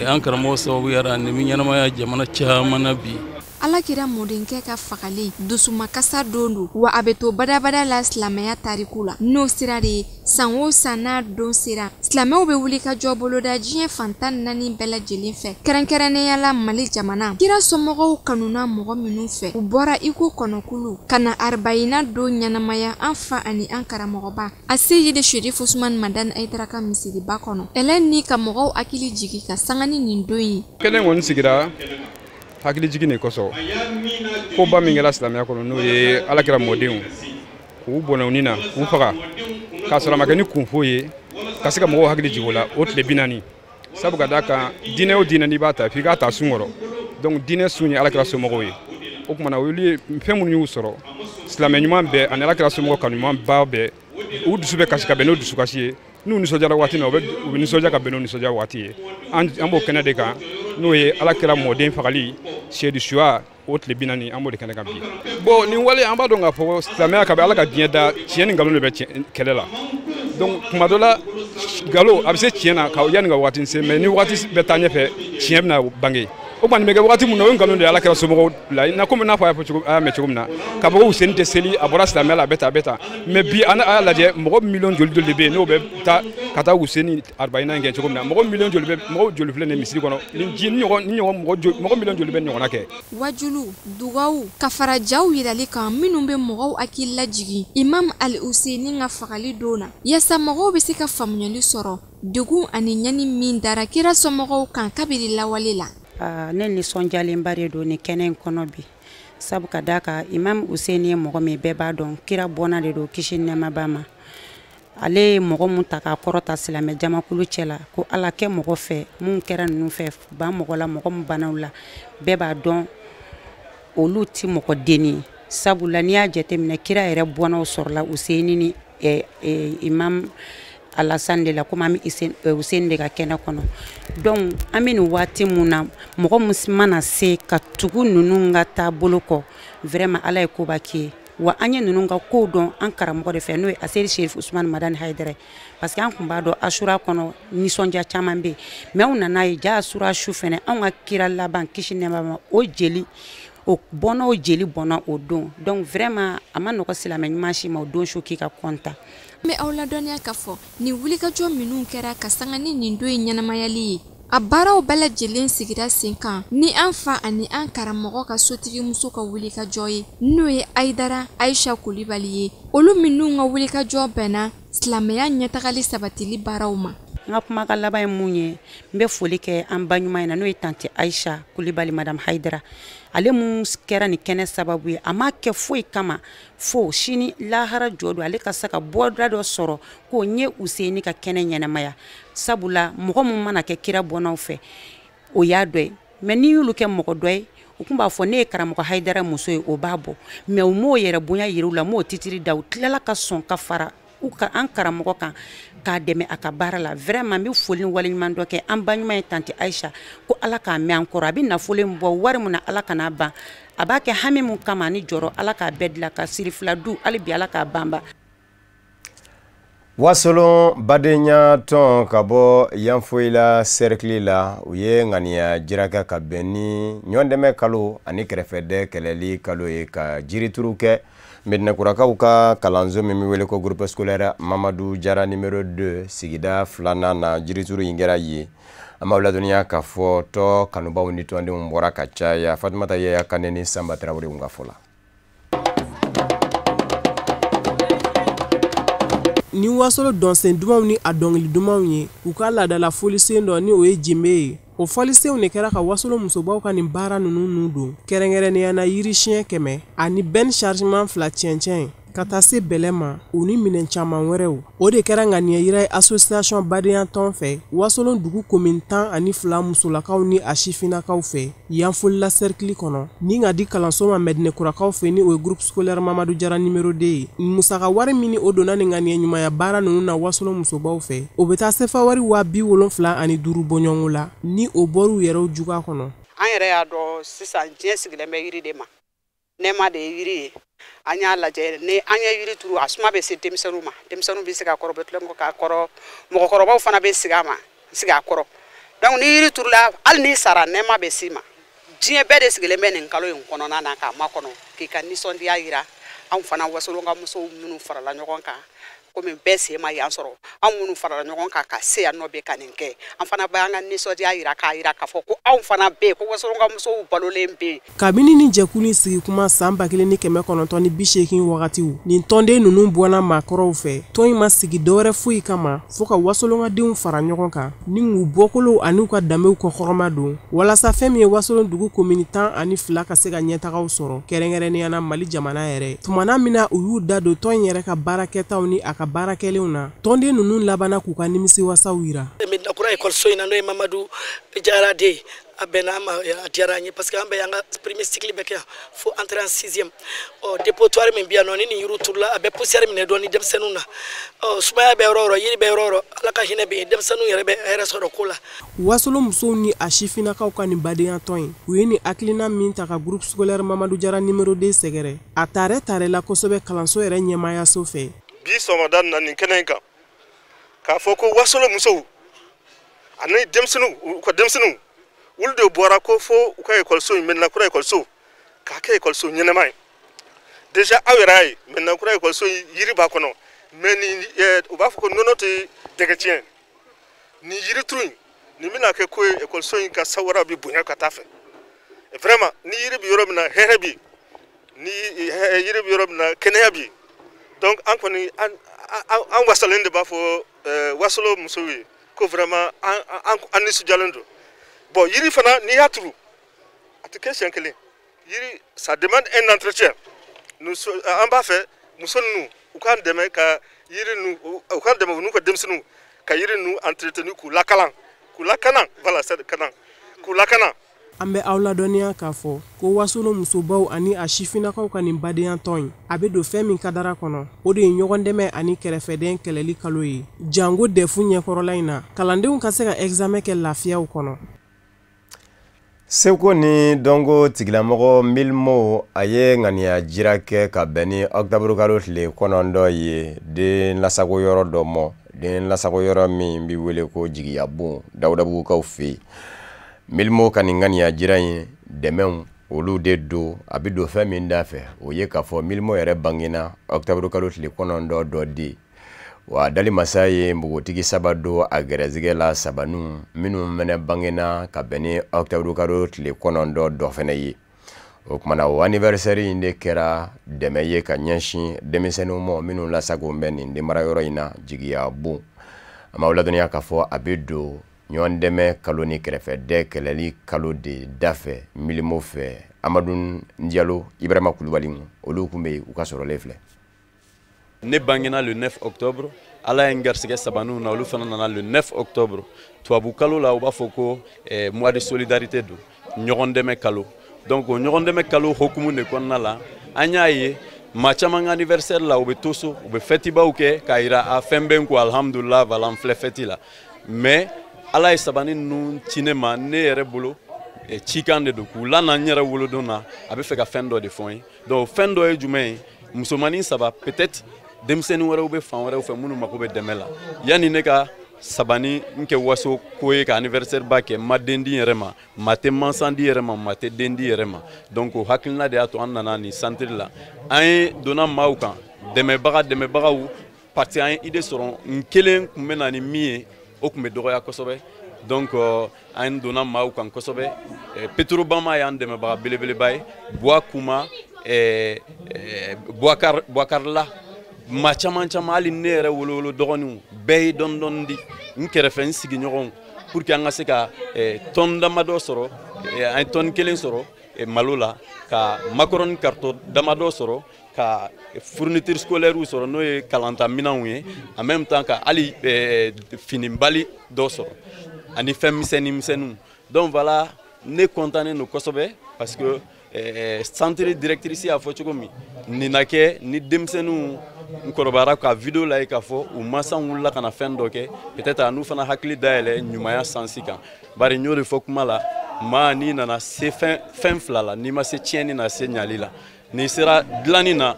An karamɔgɔ sababuyara nin bɛ ɲɛnamaya jamana caman na bi. Alakira mɔdenkɛ ka fagalen dusumakasa don don, wa a bɛ to badabada la silamɛya tariku la. N'o sira de ye, san o san n'a don sera, silamɛw bɛ wuli ka jɔ boloda diɲɛ fan 14 bɛɛ lajɛlen fɛ, kɛrɛnkɛrɛnnenya la Mali jamana. Kira somɔgɔw kanuna mɔgɔ minnu fɛ, u bɔra i ko kɔnɔkulu ka na arbayina don ɲɛnamaya an fa ani an karamɔgɔba a Seyidi Sherif Usman Madani Hayidara ka misiriba kɔnɔ. Ɛlɛn ni ka mɔgɔw hakili jigi ka sanga ni nin don ye. Kɛnɛ kɔni sigira hakili jigin de kosɔn, koba min kɛra silamɛya kɔnɔ, n'o ye Alakira mɔdenw k'u bɔnɛ u ni na, k'u faga k'a sɔrɔ a ma kɛ ni kun foyi ye, ka se ka mɔgɔw hakili jigin o la o tile 40. Sabu ka d'a kan, diinɛ o diinɛ n'i b'a ta, f'i k'a ta sun kɔrɔ. Donc diinɛ sun ye Alakira somɔgɔw ye. O tuma na, olu ye fɛn minnu y'u sɔrɔ, silamɛ ɲuman bɛɛ ani Alakira somɔgɔw kanuɲuman ba bɛɛ, u dusu bɛ kasi ka bɛn n'o dusukasi ye. N'u nisɔndiyara waati min na, u bɛ nisɔndiya ka bɛn n'o nisɔndiya waati ye. An b'o kɛnɛ de kan, n'o ye Alakira mɔden fagali seyidu suya o tile 40, an b'o de kɛnɛ kan bi. Bon, nin wale, an b'a dɔn k'a fɔ silamɛya kabi Ala ka diɲɛ da, tiɲɛ ni nkalon de bɛ kɛlɛ la. Donc tuma dɔ la, nkalon a bɛ se tiɲɛ na ka yanni ka waati se, mais ni waati bɛ taa ɲɛfɛ, tiɲɛ bɛna bange. O kɔni bɛ kɛ wagati min na, o ye nkalon de ye Ala kira somɔgɔw la, na komi n'a fɔ a y'a fɔ cogo, a y'a mɛn cogo min na, k'a fɔ ko Useni tɛ seli, a bɔra silamɛya la, a bɛ tan, a bɛ tan. Mais bi an y'a lajɛ, mɔgɔ miliyɔn joli joli de bɛ yen n'o bɛ taa ka taa Useni arbaina in kɛ cogo min na? Mɔgɔ miliyɔn joli bɛ, mɔgɔ joli filɛ nin misiri kɔnɔ ni ji ni ɲɔgɔn ni ɲɔgɔn, mɔgɔ miliyɔn joli bɛ nin ɲɔgɔnna kɛ? Wajulu, dugawu ka fara jaw yirali kan minnu bɛ mɔgɔw hakili lajigin Imam Al Useni ka fagali don na, yaasa mɔgɔw bɛ se ka faamuyali sɔrɔ degun ani ɲani min dara kira somɔgɔw kan kabiri lawale la. Ne nisɔndiyalenba de don nin kɛnɛ in kɔnɔ bi, sabu ka d'a kan Imam Useni ye mɔgɔ min bɛɛ b'a dɔn, kira bɔnna de don, kisi ni nɛɛma b'a ma. Ale ye mɔgɔ mun ta k'a kɔrɔta silamɛ jamakulu cɛ la, ko Ala kɛ mɔgɔ fɛ mun kɛra ninnu fɛ, ban mɔgɔ la, mɔgɔ min bannaw la, bɛɛ b'a dɔn olu ti mɔgɔ denni ye. Sabula n'i y'a jateminɛ, kira yɛrɛ bɔnnaw sɔrɔla Useni ni Imam Alassane de la, komi an bɛ Useni de ka kɛnɛ kɔnɔ. Donc an bɛ nin waati mun na, mɔgɔ min mana se ka tugu ninnu ka taabolo kɔ, vraiment Ala ye koba k'i ye. Wa an ye ninnu ka kow dɔn an karamɔgɔ de fɛ, n'o ye Aseri Serif Usumani Madani Hayidara ye, parce que an tun b'a dɔn Asura kɔnɔ nisɔndiya caman bɛ yen, mais anw nana ye ja Asura su fɛnɛ, anw ka kira laban kisi nɛɛma ma, o jeli o bɔnna, o jeli bɔnna o don. Donc vraiment a ma nɔgɔ silamɛ ɲuman si ma o don su k'i ka kɔntan. An bɛ aw ladɔnniya k'a fɔ nin wulikajɔ minnu kɛra ka sanga ni nin don in ɲɛnamayali ye, a baaraw bɛɛ lajɛlen sigira sen kan ni an fa ani an karamɔgɔ ka sotigimuso ka wulikajɔ ye, n'o ye Ayidara Ayisa Kulibali ye, olu minnu ka wulikajɔ bɛnna silamɛya ɲɛtagali sabatili baaraw ma. N ka kumakan laban ye mun ye? N bɛ foli kɛ an ba ɲuman in na, n'o ye tante Ayisa Kulibali, madame Hayidara. Ale mun kɛra nin kɛnɛ sababu ye, a m'a kɛ foyi kama fo sini lahara jɔ don, ale ka se ka bɔda dɔ sɔrɔ ko n ye Useni ka kɛnɛ ɲɛnamaya. Sabula mɔgɔ mun mana kɛ kira bɔnnaw fɛ, o y'a dɔ ye, mais n'i y'olu kɛ mɔgɔ dɔ ye, u tun b'a fɔ ne ye karamɔgɔ Hayidara muso ye, o b'a bɔ. Mais u m'o yɛrɛ bonya yir'u la, m'o titiri da, u tilala ka sɔn ka fara u ka an karamɔgɔ kan k'a dɛmɛ a ka baara la. Vraiment n bɛ foli ni waleɲuman dɔ kɛ an ba ɲuman ye tante Ayisa, ko Ala k'a mɛn an kɔrɔ. A bɛ nafolo in bɔ wari min na, Ala kan'a ban. A b'a kɛ hami mun kama ani jɔrɔ, Ala k'a bɛɛ dilan ka siri fila du, hali bi Ala k'a banba. Wasolon badenya tɔn ka bɔ Yanfoyila cercle la, u ye ŋaniya jira kɛ ka bɛn ni ɲɔgɔndɛmɛ kalo ani kɛrɛfɛdɛ kɛlɛli kalo ye, ka jirituru kɛ Medinɛkurakaw ka kalanso min bɛ wele ko groupe scolaire Mamadu Jara numéro 2 sigida filanan na. Jirituru in kɛra yen. An b'aw ladɔnniya k'a fɔ tɔ kanubaw ni tɔndenw bɔra ka caya. Fatumata Yaya Kane ni Sanba Tarawele ka fɔ la. Ni Wasolo dɔnsen dumanw ni a dɔnkili dumanw ye, u ka laadala folisen dɔ ni o ye jenbe ye, o fɔlisenw de kɛra ka Wasolo musobaw ka nin baara ninnu nun don, kɛrɛnkɛrɛnnenya na yiri siɲɛ 100 ani bɛn chargement 2 cɛncɛn ka taa se bɛlɛ ma, u ni minɛn caman wɛrɛw. O de kɛra ŋaniya yira ye association badenya tɔn fɛ Wasolon dugu komin 12 musolakaw ni a sifinnakaw fɛ Yanfolila cercle kɔnɔ, ni ka di kalanso ma Mɛdinɛkurakaw fɛ, ni o ye groupe scolaire Mamadu Jara numéro 2 ye. Musaka wari min ni o donna nin ŋaniya ɲumanya baara ninnu na Wasolon musobaw fɛ, o bɛ taa sefa wari 75,000 bɔɲɔgɔnko la, ni o bɔr'u yɛrɛw juga kɔnɔ. An yɛrɛ y'a dɔn sisan diɲɛ sigilen bɛ yiri de ma, nɛɛma de ye yiri ye. An y'a lajɛ ni an ye yiri turu, a suma bɛ se denmisɛnninw ma, denmisɛnninw bɛ se ka kɔrɔ, bɛ tulonkɛ k'a kɔrɔ, mɔgɔkɔrɔbaw fana bɛ sigi a ma, sigi a kɔrɔ. Donc ni yiri turula, hali n'i sara, nɛɛma bɛ s'i ma. Diɲɛ bɛɛ de sigilen bɛ nin kalo in kɔnɔna na k'a makɔnɔ, k'i ka nisɔndiya yira. Anw fana Wasolon ka musow minnu farala ɲɔgɔn kan, komi bɛɛ sen ma yan sɔrɔ, anw minnu farala ɲɔgɔn kan ka se yan nɔ bɛ ka nin kɛ, an fana b'an ka nisɔndiya yira, k'a yira k'a fɔ ko anw fana bɛ yen, ko Wasolon ka musow balolen bɛ yen. Kabini ni jɛkulu in sigi kuma san 1980 wagatiw, nin tɔnden ninnu bɔnna maakɔrɔw fɛ. Tɔn in ma sigi dɔwɛrɛ foyi kama fo ka Wasolon ka denw fara ɲɔgɔn kan ni k'u bɔkolow ani u ka danbew kɔkɔrɔma don, walasa fɛn min ye Wasolon dugu komini 12 ka se ka ɲɛtagaw sɔrɔ, kɛrɛnkɛrɛnnenya na Mali jamana yɛrɛ. Tumana min na u y'u da don tɔn in yɛrɛ ka baarakɛtaw ni a ka baarakɛlenw na, tɔnden ninnu labanna k'u ka nimisiwasaw yira. Medinakura ekɔliso in na, n'o ye Mamadu Jara de ye, a bɛnna an ma, a diyara an ye, parce que an bɛɛ y'an ka premier cycle bɛɛ kɛ yan fo entrer en 6e. Ɔ dépotoir min bɛ yan nɔ, ni nin yiriw turula, a bɛ poussière minɛ dɔɔni denmisɛnninw na. Ɔ sumaya bɛ yɔrɔ o yɔrɔ, yiri bɛ yɔrɔ o yɔrɔ, Ala ka hinɛ bɛ yen, denmisɛnninw yɛrɛ bɛ hɛrɛ sɔrɔ ko la. Wasolo musow ni a sifinnakaw ka nin badenya tɔn in, u ye nin hakilina min ta ka groupe scolaire Mamadu Jara numéro 2 sɛgɛrɛ, a taarɛ taarɛ la kosɛbɛ kalanso yɛrɛ ɲɛmaayaso fɛ. Bi sɔgɔmada na nin kɛnɛ in kan, k'a fɔ ko Wasolo musow ani denmisɛnninw, u ka denmisɛnninw, Olu de bɔra ko fo u ka ekɔliso in, Medina Kura ekɔliso, k'a kɛ ekɔliso ɲɛnama ye. Déjà aw yɛrɛ y'a ye, Medina Kura ekɔliso in, yiri b'a kɔnɔ, mais ni u b'a fɔ ko nɔnɔ tɛ dɛgɛ tiɲɛ. Nin yirituru in, nin bɛna kɛ ko ye, ekɔliso in ka sawara bɛ bonya ka taa fɛ. Vraiment, ni yiri bɛ yɔrɔ min na, hɛrɛ bɛ yen. Ni yiri bɛ yɔrɔ min na, kɛnɛya bɛ yen. Donc an kɔni, an wasalen de b'a fɔ Wasolo musow ye ko vraiment an nisɔndiyalen don. Bon, yiri fana, n'i y'a turu, a tɛ kɛ siɲɛ kelen. Yiri, ça demande un entretien. Nous, an b'a fɛ muso ninnu u k'an dɛmɛ ka yiri ninnu, u k'an dɛmɛ u n'u ka denmisɛnninw ka yiri ninnu entretenir, k'u lakalan, k'u lakana, voilà, c'est kana k'u lakana. An bɛ aw ladɔnniya k'a fɔ ko Wasolo musobaw ani a sifinnakaw ka nin badenya tɔn in, a bɛ don fɛn min kadara kɔnɔ, o de ye ɲɔgɔn dɛmɛ ani kɛrɛfɛdɛn kɛlɛli kalo ye, jango DEF ɲɛkɔrɔla in na, kalandenw ka se ka examen kɛ lafiyaw kɔnɔ. Seko ni dɔnko tigilamɔgɔ Milimo, a ye ŋaniya jira kɛ ka bɛn ni ɔkutɔburukalo tile 9 ye den lasago yɔrɔ dɔ mɔ, den lasago yɔrɔ min bɛ wele ko Jigiyabon Dawudabugukaw fɛ yen. Milimo ka nin ŋaniya jira in, dɛmɛw olu de don. A bɛ don fɛn min da fɛ, o ye k'a fɔ Milimo yɛrɛ bangena ɔkutɔburukalo tile 9 dɔ de wa. Dali masa ye npogotigi saba don a gɛrɛsɛgɛ la, sabanu minnu fɛnɛ bangena ka bɛn ni ɔkutɔburukalo tile 9 dɔ fɛnɛ ye. O kumana, o anniversaire in de kɛra dɛmɛ ye ka ɲɛsin denmisɛnninw ma minnu lasago bɛ nin denmarayɔrɔ in na, Jigiyabon. An b'aw ladɔnniya k'a fɔ a bɛ don ɲɔgɔn dɛmɛ kalo ni kɛrɛfɛdɛ kɛlɛli kalo de dafɛ Milimo fɛ. Amadu Jalo, Ibrahima Kulubali, olu tun bɛ yen, u ka sɔrɔlen filɛ. Ne bangena le 9 octobre. Ala ye n garisɛgɛ sabaninw na, olu fana nana le 9 octobre. Tubabu kalo la, u b'a fɔ ko mois de solidarité don, ɲɔgɔn dɛmɛ kalo. Donc o ɲɔgɔn dɛmɛ kalo hokumu de kɔnɔna la, an y'a ye maa caman ka anniversaire la, u bɛ to so, u bɛ fɛtibaw kɛ k'a yira a fɛn bɛ n ko alhamdulillah, voilà, n filɛ fɛti la. Mais Ala ye sabani ninnu ci ne ma, ne yɛrɛ bolo cikan de don k'u lana n yɛrɛ wolodon na. A bɛ fɛ ka fɛn dɔ de fɔ n ye. Donc fɛn dɔ ye jumɛn ye? Musomanin saba, peut-être denmisɛnnin wɛrɛw bɛ fan wɛrɛw fɛ minnu mako bɛ dɛmɛ la. Yanni ne ka sabani n kɛ waso ko ye ka anniversaire ba kɛ, ma den di n yɛrɛ ma, maa tɛ mansan di yɛrɛ ma, maa tɛ den di yɛrɛ ma. Donc o hakilina de y'a to an nana nin centre la. An ye donna maaw kan, dɛmɛbaga dɛmɛbagaw, parce que an ye idée sɔrɔ, n kelen tun bɛ na ni min ye, o tun bɛ dɔgɔya kosɛbɛ. Donc an donna maaw kan kosɛbɛ. Petrobama y'an dɛmɛbaga belebeleba ye, Buwa Kuma, Buwakarila, maa caman caman, hali ne yɛrɛ wolowolo dɔgɔninw bɛɛ ye dɔɔni dɔɔni di, n kɛrɛfɛ n sigiɲɔgɔnw, pour que an ka se ka tɔn damadɔ sɔrɔ. An ye tɔni kelen sɔrɔ malo la, ka macaroni carton damadɔ sɔrɔ, ka fourniture scolaire sɔrɔ, n'o ye kalantaminɛnw ye, en même temps ka hali finibali dɔ sɔrɔ ani fɛn misɛnnin misɛnninw. Donc voilà, ne content don kosɛbɛ, parce que centre directrice y'a fɔ cogo min, nin na kɛ ni denmisɛnninw n kɔrɔbayara ka vidéo lajɛ k'a fɔ u mansaw wulila ka na fɛn dɔ kɛ, peut-être a n'u fana hakili dayɛlɛ ɲumanya sansi kan. Bari n y'o de fɔ kuma la, maa n'i nana se fɛn fɛn fila la, n'i ma se tiɲɛni na, se ɲali la. N'i sera dilanni na,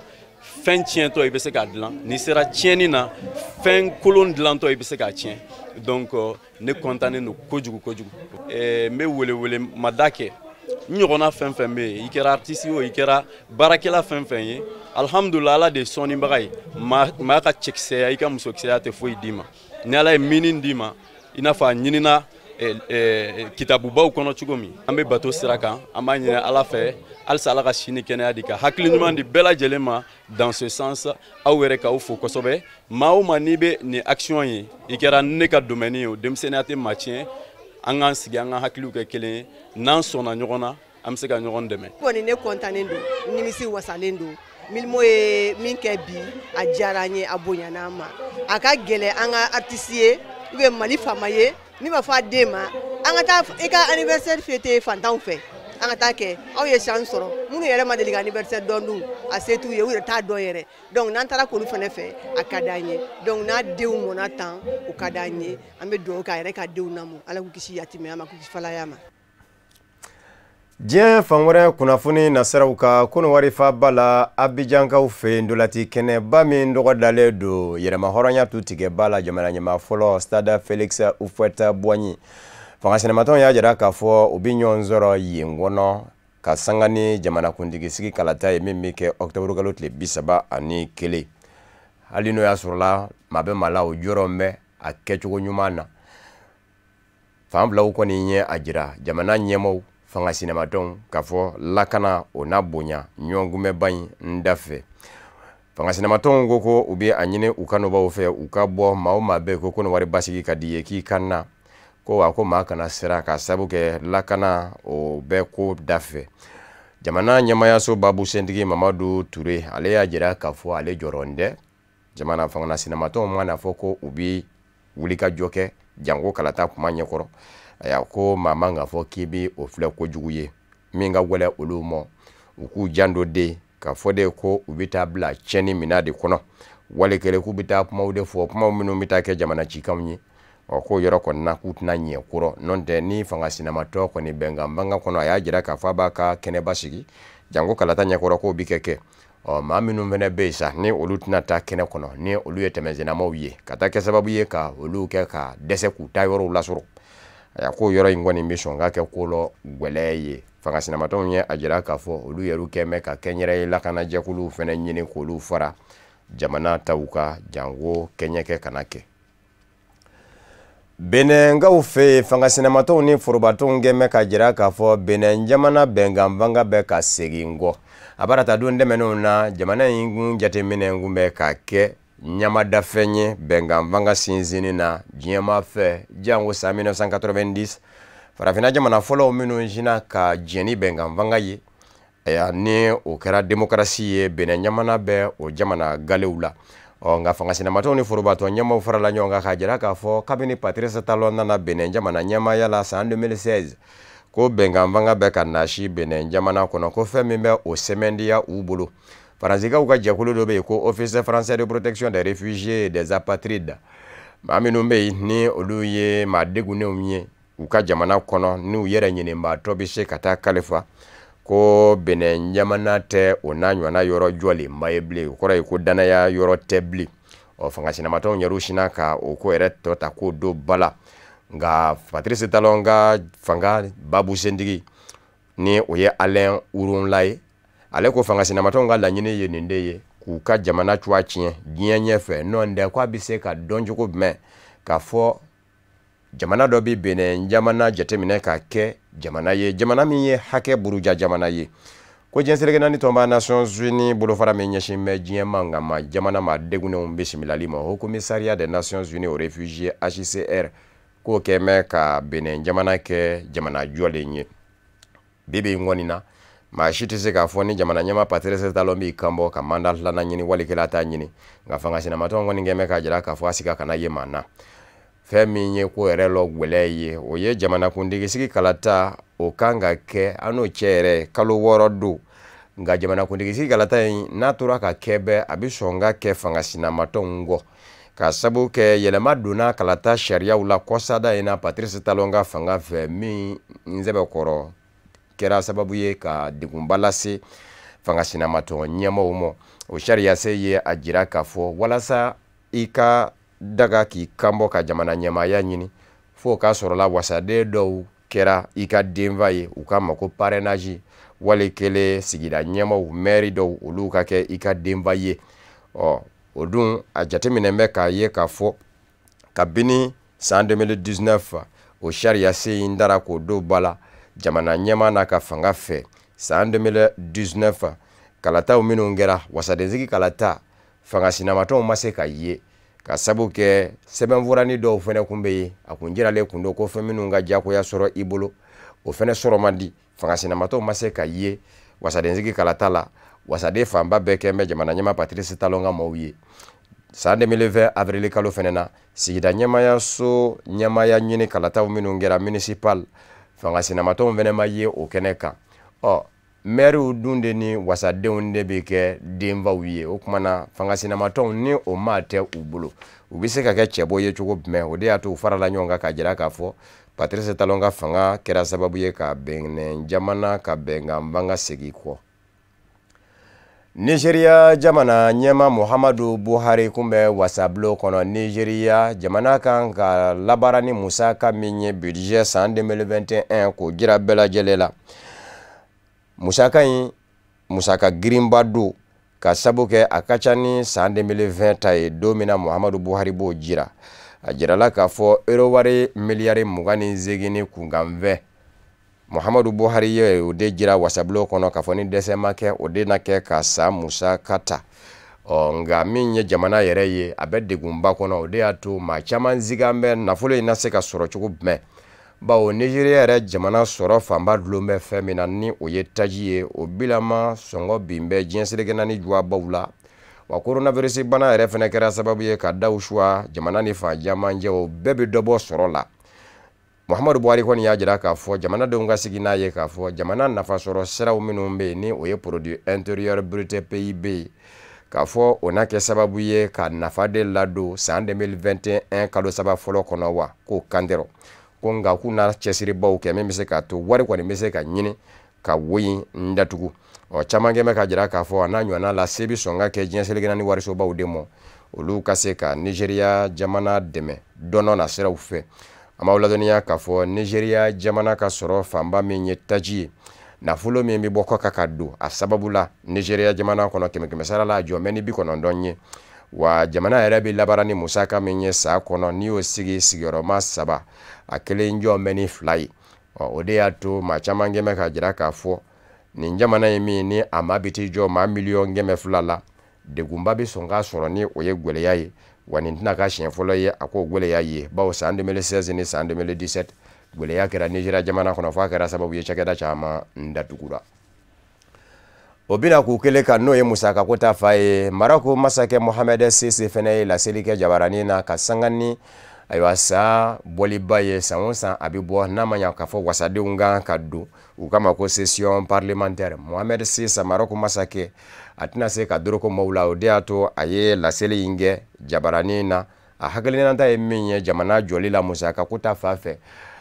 fɛn tiɲɛtɔ i bɛ se k'a dilan. N'i sera tiɲɛni na, fɛn kolon dilantɔ i bɛ se k'a tiɲɛ. Donc ne kɔntannen don kojugu kojugu. N bɛ welewele mada kɛ n ɲɔgɔnna fɛn fɛn bɛ yen, i kɛra artiste ye o, i kɛra baarakɛla fɛn fɛn ye, alhamdulillah, Ala de ye sɔnnibaga ye. Maa ka cɛkisɛya, i ka musokisɛya tɛ foyi d'i ma. Ni Ala ye minin d'i ma, i n'a fɔ a ɲinina kitabubaw kɔnɔ cogo min, an bɛ bato sira kan. An b'a ɲini Ala fɛ halisa Ala ka si ni kɛnɛya di, ka hakili ɲuman di bɛɛ lajɛlen ma. Dans ce sens, aw yɛrɛ k'aw fo kosɛbɛ. Maa o maa n'i bɛ nin action ye, i kɛra ne ka domaine ye o, denmisɛnninya tɛ maa tiɲɛ. An k'an sigi, an ka hakiliw kɛ kelen ye. N'an sɔnna ɲɔgɔn na, an bɛ se ka ɲɔgɔn dɛmɛ. Kɔni ne kɔntannen don, nimisi wasalen don. Milimo ye min kɛ bi, a diyara an ye, a bonyana an ma. A ka gɛlɛn an ka artiste ye ou bien Mali faama ye min b'a fɔ a den ma an ka taa i ka anniversaire fêter fantanw fɛ, an ka taa kɛ. Aw ye chance sɔrɔ, minnu yɛrɛ ma deli ka anniversaire dɔn dun, a se t'u ye, u yɛrɛ t'a dɔn yɛrɛ. Donc n'an taara k'olu fana fɛ, a ka d'an ye. Donc n'a denw mɔnna tan, o ka d'an ye. An bɛ dugawu kɛ a yɛrɛ ka denw lamɔ, Ala k'u kisi yatimɛya ma, k'u kisi falaya ma. Diɲɛ fan wɛrɛ kunnafoni nasiraw ka Kɔnɔwari faaba la, Abijankaw fɛ yen, ndolati kɛnɛba min tɔgɔ dalen don yɛrɛma hɔrɔnya tu tigɛba la, jamana ɲɛmaa fɔlɔ Stade Félix Houphouët Boigny. Fanga sinamatɔnw y'a jira k'a fɔ u bɛ ɲɔgɔn sɔrɔ yen kɔnɔ ka sanga ni jamanakuntigi sigi kalata ye min bɛ kɛ ɔkutɔburu kalo tile 31. Hali n'o y'a sɔrɔla maa bɛ maa la, o jɔrɔ bɛ a kɛcogo ɲuman na. Fan filaw kɔni ye a jira jamana ɲɛmaaw, fanga sinamatɔnw, k'a fɔ lakana o n'a bonya ɲɔgɔnkunbɛnba in da fɛ. Fanga sinamatɔnw ko u bɛ a ɲini u kanubaw fɛ u ka bɔ. Maa o maa bɛ yen ko Kɔnɔwari basigi ka di ye, k'i ka na ko wa ko maa kana siran ka sabu kɛ lakana o bɛ ko da fɛ. Jamana ɲɛmaayaso babu sentigi Mamadu Ture, ale y'a jira k'a fɔ ale jɔrɔn tɛ. Jamana fanga sinamatɔnw mana fɔ ko u bɛ wulikajɔ kɛ janko kalata kuma ɲɛkɔrɔ, ayiwa, ko maa man ka fɔ k'i bɛ o filɛ kojugu ye. Min ka gɛlɛn olu ma, u k'u janto de ka fɔ de ko u bɛ taa bila tiɲɛni minɛn de kɔnɔ, wali kɛlen k'u bɛ taa kumaw de fɔ, kumaw minnu bɛ taa kɛ jamana cikanw ye. Ɔ, k'o yɔrɔ kɔni na, k'u tɛna ɲɛ kɔrɔ. N'o tɛ, ni fanga sinamatɔ kɔni bɛnkan banga kɔnɔ, a y'a jira k'a fɔ a b'a ka kɛnɛba sigi janko kalata ɲɛkɔrɔ, k'o bɛ kɛ. Ɔ, maa minnu fana bɛ yen sa, ni olu tɛna taa kɛnɛ kɔnɔ, ni olu ye tɛmɛsennamaw ye, ka taa kɛ sababu ye ka olu kɛ ka dɛsɛ k'u ta yɔrɔw lasɔrɔ, a k'o yɔrɔ in kɔni bɛ sɔn ka kɛ ko lɔ gɛlɛya ye. Fanga sinamatɔnw ye a jira k'a fɔ olu yɛrɛ kɛn bɛ ka kɛnyɛrɛye lakanajɛkuluw fana ɲini k'olu fara jamana taw ka janko kɛɲɛkɛ kana kɛ. Benɛnkaw fɛ yen, fanga sinamatɔnw ni forobatɔnw kɛn bɛ ka jira k'a fɔ Benɛn jamana bɛnkan fanga bɛ ka segin kɔ. A baara ta don tɛmɛnenw na, jamana in kun jateminɛ kun bɛ ka kɛ ɲamadafɛn ye bɛnkan fanga sinsinni na diɲɛmaa fɛ, janko san 1990 farafinna jamana fɔlɔw minnu sinna ka jɛn ni bɛnkan fanga ye. Ayiwa, ni o kɛra demokarasi ye, Benɛn jamana bɛ o jamana galew la. Ɔ, nka fanga sinamatɔnw ni forobatɔn ɲɛmaaw farala ɲɔgɔn kan k'a jira k'a fɔ kabini Patrice Talon nana Benɛn jamana ɲɛmaaya la san 2016, ko bɛnkan fanga bɛ ka nasi Benɛn jamana kɔnɔ, ko fɛn min bɛ o sɛmɛndiya u bolo. Faransikaw ka jɛkulu dɔ bɛ yen ko Office français de protection des réfugiés et des apatrides, maa minnu bɛ yen ni olu ye maa degunnenw ye u ka jamana kɔnɔ, n'u yɛrɛ ɲinibaatɔ bɛ se ka taa kalifa, ko Benɛn jamana tɛ o n'a ɲɔgɔnna yɔrɔ jɔlenba ye bilen. O kɔrɔ ye ko danaya yɔrɔ tɛ bilen. Ɔ, fanga sinamatɔnw yɛrɛ sinna ka o ko yɛrɛ tɔ ta k'o don ba la. Nka Patrice Talon ka fanga babu sentigi, ni o ye Alain Houronla ye, ale ko fanga sinamatɔnw ka laɲini ye nin de ye, k'u ka jamana cogoya tiɲɛ diɲɛ ɲɛfɛ. N'o tɛ, k'a bɛ se ka dɔn cogo jumɛn k'a fɔ jamana dɔ bɛ Benɛn jamana jateminɛ ka kɛ jamana ye, jamana min ye hakɛ buruja jamana ye? Ko diɲɛ seleke naani tɔnba Nations Unies bolofara min ɲɛsin bɛ diɲɛ mankanma jamana maa degunnenw bisimilali ma, Haut Commissariat des Nations Unies aux réfugiés, HCR, k'o kɛ mɛ ka Benɛn jamana kɛ jamana jɔlen ye. Bi bi in kɔni na, maa si tɛ se k'a fɔ ni jamana ɲɛmaa Patrice Talon b'i kanbɔ ka mandat filanan ɲini, walikɛla t'a ɲini. Nka fanga sinamatɔnw kɔni kɛ mɛ k'a jira k'a fɔ a siga kana ye maa na. Fɛn min ye ko yɛrɛ lɔ gwɛlɛya ye, o ye jamanakuntigi sigi kalata, o kan ka kɛ an n'o cɛ yɛrɛ kalo 6 don. Nka jamanakuntigi sigi kalata in, n'a tora ka kɛ bɛɛ, a bɛ sɔn ka kɛ fanga sinamatɔnw kɔ, ka sabu kɛ yɛlɛma donna kalata sariyaw la kɔsada in na Patrice Talon ka fanga fɛ, min sɛbɛkɔrɔ kɛra sababu ye ka degunba lase fanga sinamatɔn ɲɛmaaw ma. O sariya se ye a jira k'a fɔ walasa i ka daga k'i kanbɔ ka jamana ɲɛmaaya ɲini, fo k'a sɔrɔla wasaden dɔw kɛra i ka denfa ye, u k'a ma ko parrainage, wali kelen sigida ɲɛmaaw, mɛri dɔw, olu ka kɛ i ka denfa ye. Ɔ, o dun a jateminɛ bɛ k'a ye k'a fɔ kabini san 2019 o sariya se in dara k'o don ba la jamana ɲɛmaa n'a ka fanga fɛ, san 2019 kalataw minnu kɛra, wasadensigi kalata, fanga sinamatɔnw ma se ka ye, ka sabu kɛ sɛbɛnfurani dɔw fɛnɛ kun bɛ yen, a kun jiralen kun don ko fɛn minnu ka diyagoya sɔrɔ i bolo, o fɛnɛ sɔrɔ man di. Fanga sinamatɔw ma se ka ye wasadensigi kalata la. Wasaden fanba bɛɛ kɛ bɛ jamana ɲɛmaa Patrice Talon ka maaw ye. San 2020 avril kalo fɛnɛ na, sigida ɲɛmaayaso ɲɛmaaya ɲini kalataw minnu kɛra, municipal, fanga sinamatɔnw fɛnɛ ma ye o kɛnɛ kan. Ɔ, mɛriw dun de ni wasadenw de bɛ kɛ denfaw ye. O tuma na, fanga sinamatɔnw ni o maa tɛ u bolo, u bɛ se ka kɛ cɛbɔ ye cogo jumɛn? O de y'a to u farala ɲɔgɔn kan k'a jira k'a fɔ Patrice Talon ka fanga kɛra sababu ye ka Benɛn jamana ka bɛnkan fanga segin kɔ. Nigeria jamana ɲɛma Muhammadu Buhari kun bɛ wasabulon kɔnɔ. Nigeria jamana kan ka labaara ni musaka min ye budget san 2021, k'o jira bɛɛ lajɛlen la. Musaka in, musaka girinba don, ka sabu kɛ a ka ca ni san 2020 ta ye. Don min na Muhammadu Buhari b'o jira, a jirala k'a fɔ euro wari miliyari 28 ni kunkanfɛn, Muhammadu Buhari ye o de jira wasabulon kɔnɔ, k'a fɔ ni dɛsɛ ma kɛ, o de na kɛ ka san musaka ta. Ɔ nka min ye jamana yɛrɛ ye, a bɛ degunba kɔnɔ. O de y'a to maa caman sigan bɛ nafolo in na se ka sɔrɔ cogo jumɛn, bawo Nizeriya yɛrɛ jamana sɔrɔ fanba dulon bɛ fɛn min na, ni o ye taji ye. O bilama sɔngɔ bin bɛ diɲɛ seleke naani juwabaw la. Wa coronavirus bana yɛrɛ fɛnɛ kɛra sababu ye ka daw suwa jamana ni fan caman cɛ. O bɛɛ bɛ dɔ bɔ sɔrɔ la. Muhammadu Buhari kɔni y'a jira k'a fɔ jamanadenw ka sigi n'a ye k'a fɔ jamana nafasɔrɔ siraw minnu bɛ yen, ni o ye produit intérieur brut PIB ye, k'a fɔ o na kɛ sababu ye ka nafa de ladon san 2021 kalo 3 fɔlɔ kɔnɔ. Wa k'o kantɛrɔ ko nka k'u na cɛsiribaw kɛ min bɛ se k'a to wari kɔni bɛ se ka ɲini ka wo in datugu. Ɔ caman kɛ bɛ ka jira k'a fɔ a n'a ɲɔgɔnna la, se bɛ sɔn ka kɛ diɲɛ seleke naani warisobaw de ma, olu ka se ka Nizeriya jamana dɛmɛ dɔnɔ na siraw fɛ. An b'aw ladɔnniya k'a fɔ Nizeriya jamana ka sɔrɔ fanba min ye taji ye, nafolo min bɛ bɔ kɔkan ka don a sababu la Nizeriya jamana kɔnɔ, kɛmɛ kɛmɛ sara la, a jɔ bɛ ni 90 ye. Wa jamana yɛrɛ bɛ labaara ni musaka min ye san kɔnɔ, n'i y'o sigi sigiyɔrɔma 3, a kelen jɔ bɛ ni 2 ye. Ɔ o de y'a to maa caman kɛn bɛ k'a jira k'a fɔ nin jamana in min ni a maa bɛ t'i jɔ maa 2 miliyɔn la, degunba bɛ sɔn k'a sɔrɔ ni o ye gwɛlɛya ye. Wa nin tɛna k'a siɲɛ fɔlɔ ye a k'o gwɛlɛya ye, bawo san 2016 ni san 2017, gwɛlɛya kɛra Nizeriya jamana kɔnɔ, f'a kɛra sababu ye cakɛda caman datugura. O bɛna k'u kelen kan, n'o ye musakako ta fa ye. Marako masakɛ Mohamɛd Sisi fɛnɛ ye laseli kɛ jabaranin na ka sanga ni, ayiwa, san bɔliba ye. San o san a bɛ bɔ, n'a ma ɲa k'a fɔ wasadenw kan ka don u kama ko session parlementaire. Mohamɛd Sisi, Marako masakɛ, a tɛna se ka doroko maaw la. O de y'a to a ye laseli in kɛ jabaranin na. A hakilinata ye min ye jamana jɔli la musakako ta fan fɛ,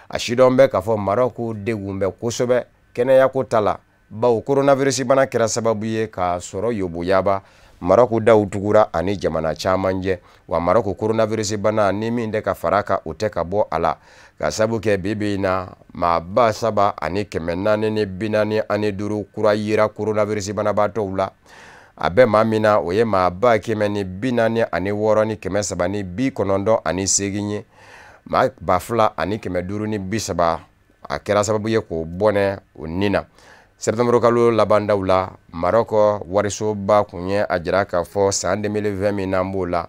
a sidɔn bɛ k'a fɔ Marɔku degun bɛ kosɛbɛ kɛnɛyako ta la, bawo coronavirus bana kɛra sababu ye k'a sɔrɔ yoboyaba. Marɔku daw tugura ani jamana caman jɛ. Wa Marɔku coronavirus bana ni min tɛ ka fara kan, o tɛ ka bɔ a la, ka sabu kɛ bi bi in na, maa 3445 kura yera coronavirus banabaatɔw la. A bɛ maa min na, o ye maa 146,398 ye. Maa 2530, a kɛra sababu ye k'o bɔnɛ o nin na. Sɛptanburu kalo labandaw la, Marɔkɔ warisoba kun ye a jira k'a fɔ san 2020 min n'an b'o la,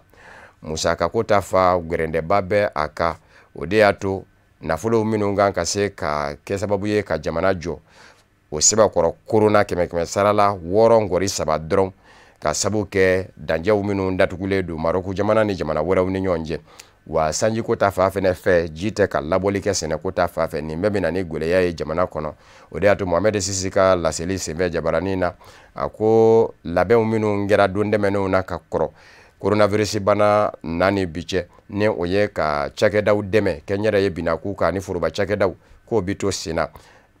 musakako ta fa gɛrɛndɛba bɛ a kan. O de y'a to nafolo minnu kan ka se ka kɛ sababu ye ka jamana jɔ, o sɛbɛkɔrɔ korona, kɛmɛ kɛmɛ sara la 6.3 dɔrɔn, ka sabu kɛ danjɛw minnu datugulen don Marɔku jamana ni jamana wɛrɛw ni ɲɔgɔn cɛ. Wa sanjiko ta fan fɛnɛ fɛ, ji tɛ ka labɔli kɛ sɛnɛko ta fan fɛ. Nin bɛɛ bɛ na ni gwɛlɛya ye jamana kɔnɔ. O de y'a to Mohamɛd Sisi ka laseli senfɛ jabaranin na, a ko labɛnw minnu kɛra don tɛmɛnenw na ka kɔrɔ coronavirus bana na ni bi cɛ, ni o ye ka cakɛdaw dɛmɛ kɛnyɛrɛye binakun kan ni foroba cakɛdaw, k'o bi to sen na.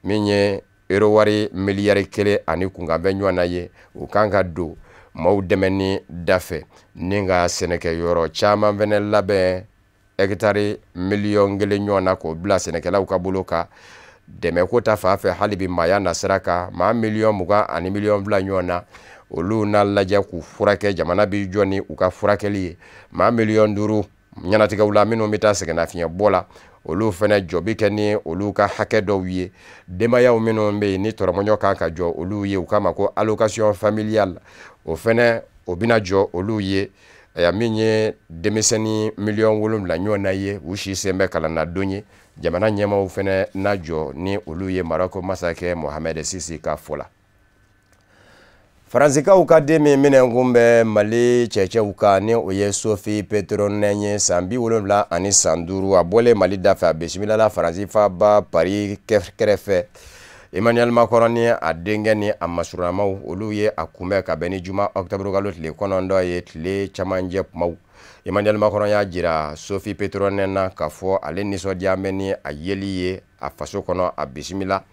Min ye euro wari miliyari 1 ani kunkanfɛn ɲɔgɔn na ye, o kan ka don maaw dɛmɛ ni da fɛ, ni ka sɛnɛkɛyɔrɔ caman fɛnɛ labɛn, hɛkitari 1 miliyɔn ɲɔgɔn na, k'o bila sɛnɛkɛlaw ka bolo kan. Dɛmɛko ta fan fɛ, hali bi maaya nasira kan, maa 20 miliyɔn ani 2 miliyɔn ɲɔgɔn na, olu n'a lajɛ k'u furakɛ, jamana b'i jɔ ni u ka furakɛli ye. Maa 5 miliyɔn ɲɛnatigɛw la minnu bɛ taa sɛgɛnnafiɲɛ bɔ la, olu fɛnɛ jɔ bi kɛ ni olu ka hakɛ dɔw ye. Denbayaw minnu bɛ yen ni tɔrɔmɔɲɔ kan ka jɔ olu ye, u k'a ma ko allocation familiale, o fɛnɛ o bɛna jɔ olu ye. Aya, min ye denmisɛnnin 7 miliyɔn ɲɔgɔn na ye, u si sen bɛ kalan na don ye, jamana ɲɛmaaw fɛnɛ na jɔ ni olu ye, Marɔku masakɛ Mohamɛd Sisi ka fɔ la. Faransikaw ka den min minɛ kun bɛ Mali cɛcɛw kan, ni o ye Sofi Petronɛ ye, san 75 san, a bɔlen Mali da fɛ, a bisimilala Faransi faaba Paris kɛrɛfɛ. Emmanuel Macron ni a denkɛ ni a masurunamaw, olu ye a kunbɛn ka bɛn ni juma octobre kalo tile 9 ye, tile camancɛ kumaw. Emmanuel Macron y'a jira Sofi Petronɛ na k'a fɔ ale nisɔndiya bɛ ni a yeli ye a faso kɔnɔ, a bisimila.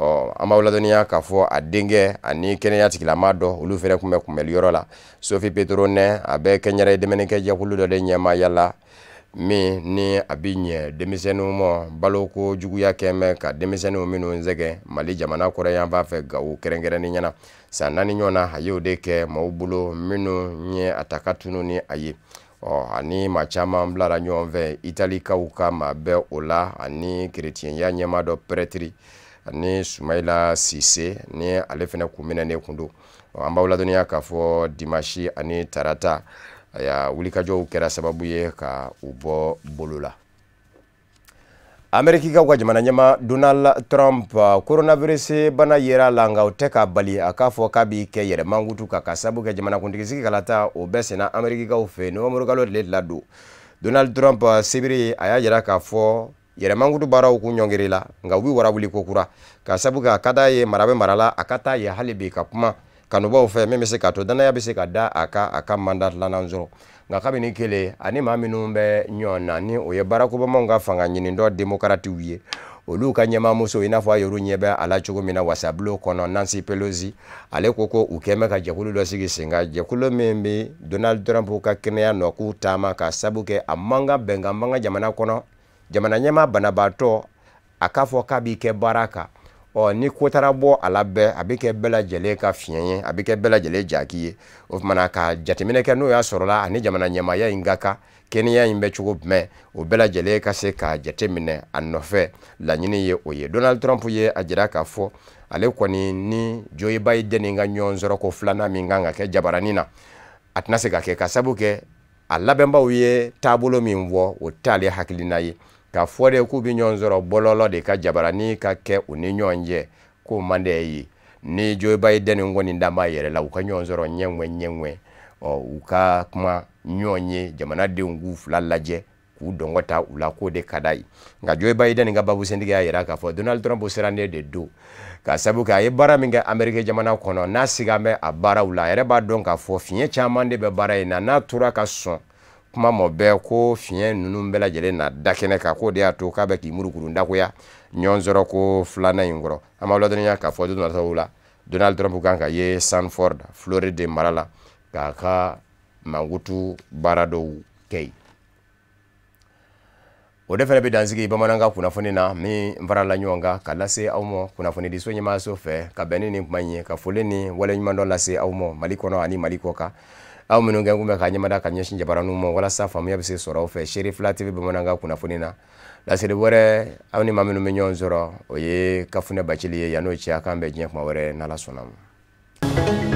Ɔ an b'aw ladɔnniya k'a fɔ a denkɛ ani kɛnɛya tigilamaa dɔ, olu fɛnɛ tun bɛ kunbɛliyɔrɔ la. Sophie Pétronin, a bɛ kɛnyɛrɛye dɛmɛnikɛ jɛkulu dɔ de ɲɛmaaya la, min ni a bɛ ɲɛ denmisɛnninw ma baloko juguya kɛmɛ ka denmisɛnninw minnu sɛgɛn Mali jamana kɔrɔyanfan fɛ, Gawo kɛrɛnkɛrɛnnenya na. San 4 ɲɔgɔn na, a y'o de kɛ maaw bolo minnu ye a ta ka tunu ni a ye. Ɔ ani maa caman bilara ɲɔgɔn fɛ, Italikaw ka maa bɛ o la, ani kerecɛnya ɲɛmaa dɔ prêtre, ani Sumayila Sise ni ale fɛnɛ kun minɛnen kun don. An b'aw ladɔnniya k'a fɔ dimanche ani tarata, aya wulikajɔw kɛra sababu ye ka u bɔ bolo la. Amerikikaw ka jamana ɲɛmaa Donald Trump, coronavirus bana yera la, nka o tɛ k'a bali a k'a fɔ k'a b'i kɛ yɛrɛ mankutu kan, ka sabu kɛ jamanakuntigi sigi kalata o bɛɛ senna Amerikikaw fɛ novembre kalo tile 2 don. Donald Trump sibiri, a y'a jira k'a fɔ yɛrɛ mankutu baaraw kun ɲɔngiri la, nka u bɛ wara wuli ko kura, ka sabu kɛ a ka d'a ye mara bɛ mara la, a ka taa ye hali bi ka kuma kanubaw fɛ, min bɛ se k'a to danaya bɛ se ka da a kan a ka mandat filanan sɔrɔ. Nka kabini kelen ani maa minnu bɛ ɲɔgɔn na, ni o ye Barack Obama ka fanga ɲini dɔ démocratew ye, olu ka ɲɛmaamuso, i n'a fɔ a yɛrɛ ɲɛ bɛ a la cogo min na wasabulon kɔnɔ, Nancy Pelosi, ale ko ko u kɛn bɛ ka jɛkulu dɔ sigi sen kan, jɛkulu min bɛ Donald Trump ka kɛnɛya nɔ k'u taama, ka sabu kɛ a man kan bɛnkan man kan jamana kɔnɔ, jamana ɲɛmaa banabaatɔ a k'a fɔ k'a b'i kɛ baara kan. Ɔ ni ko taara bɔ a la bɛɛ, a bɛ kɛ bɛɛ lajɛlen ka fiɲɛ ye, a bɛ kɛ bɛɛ lajɛlen jaki ye. O tuma na ka jateminɛ kɛ, n'o y'a sɔrɔla ani jamana ɲɛmaaya in ka kan, kɛnɛya in bɛ cogo jumɛn, o bɛɛ lajɛlen ka se ka jateminɛ a nɔfɛ, laɲini ye o ye. Donald Trump ye a jira k'a fɔ ale kɔni ni Joe Biden ka ɲɔgɔn sɔrɔ ko filanan min kan ka kɛ jabaranin na, a tɛna se ka kɛ, ka sabu kɛ a labɛnbaw ye taabolo min fɔ, o t'ale hakilina ye. K'a fɔ de k'u bɛ ɲɔgɔn sɔrɔ bɔlɔlɔ de ka jabaranin ka kɛ u ni ɲɔgɔn cɛ, k'o man di ye. Ni Joe Biden kɔni da b'a yɛrɛ la, u ka ɲɔgɔn sɔrɔ ɲɛŋɛ ɲɛŋɛ, ɔ u ka kuma ɲɔgɔn ye, jamanadenw k'u fila lajɛ k'u dɔngɔ ta u la, k'o de ka d'a ye. Nka Joe Biden ka babusentigi y'a jira k'a fɔ Donald Trump sirannen de don, ka sabu kɛ a ye baara min kɛ Ameriki jamana kɔnɔ, n'a siga bɛ a baaraw la, a yɛrɛ b'a dɔn k'a fɔ fiɲɛ caman de bɛ baara in na, n'a tora ka sɔn kuma mɔ bɛɛ ko fiɲɛ ninnu bɛɛ lajɛlen na da kɛnɛ kan, k'o de y'a to k'a bɛ k'i murukuru dagoya ɲɔgɔn sɔrɔ ko filanan in kɔrɔ. An b'aw ladɔnniya k'a fɔ don nataw la, Donald Trump kan ka ye Sanford, Floride mara la, k'a ka mankutu baara dɔw kɛ yen. O de fana bɛ dansigi bamanankan kunnafoni na min farala ɲɔgɔn kan ka lase aw ma kunnafonidiso ɲɛmaayaso fɛ, ka bɛn ni nin kuma in ye, ka foli ni waleɲumandɔn lase aw ma Mali kɔnɔ ani Mali kɔ kan. Aw minnu kɛ kun bɛ ka ɲɛmada ka ɲɛsin jabaraninw ma walasa faamuya bɛ se sɔrɔ aw fɛ Seere Fila TV bamanankan kunnafoni na. Laseli wɛrɛ, aw ni maa minnu bɛ ɲɔgɔn sɔrɔ, o ye Kafunɛ Bacili ye. Yan'o cɛ, a k'an bɛn diɲɛ kuma wɛrɛ n'Ala sɔnna ma.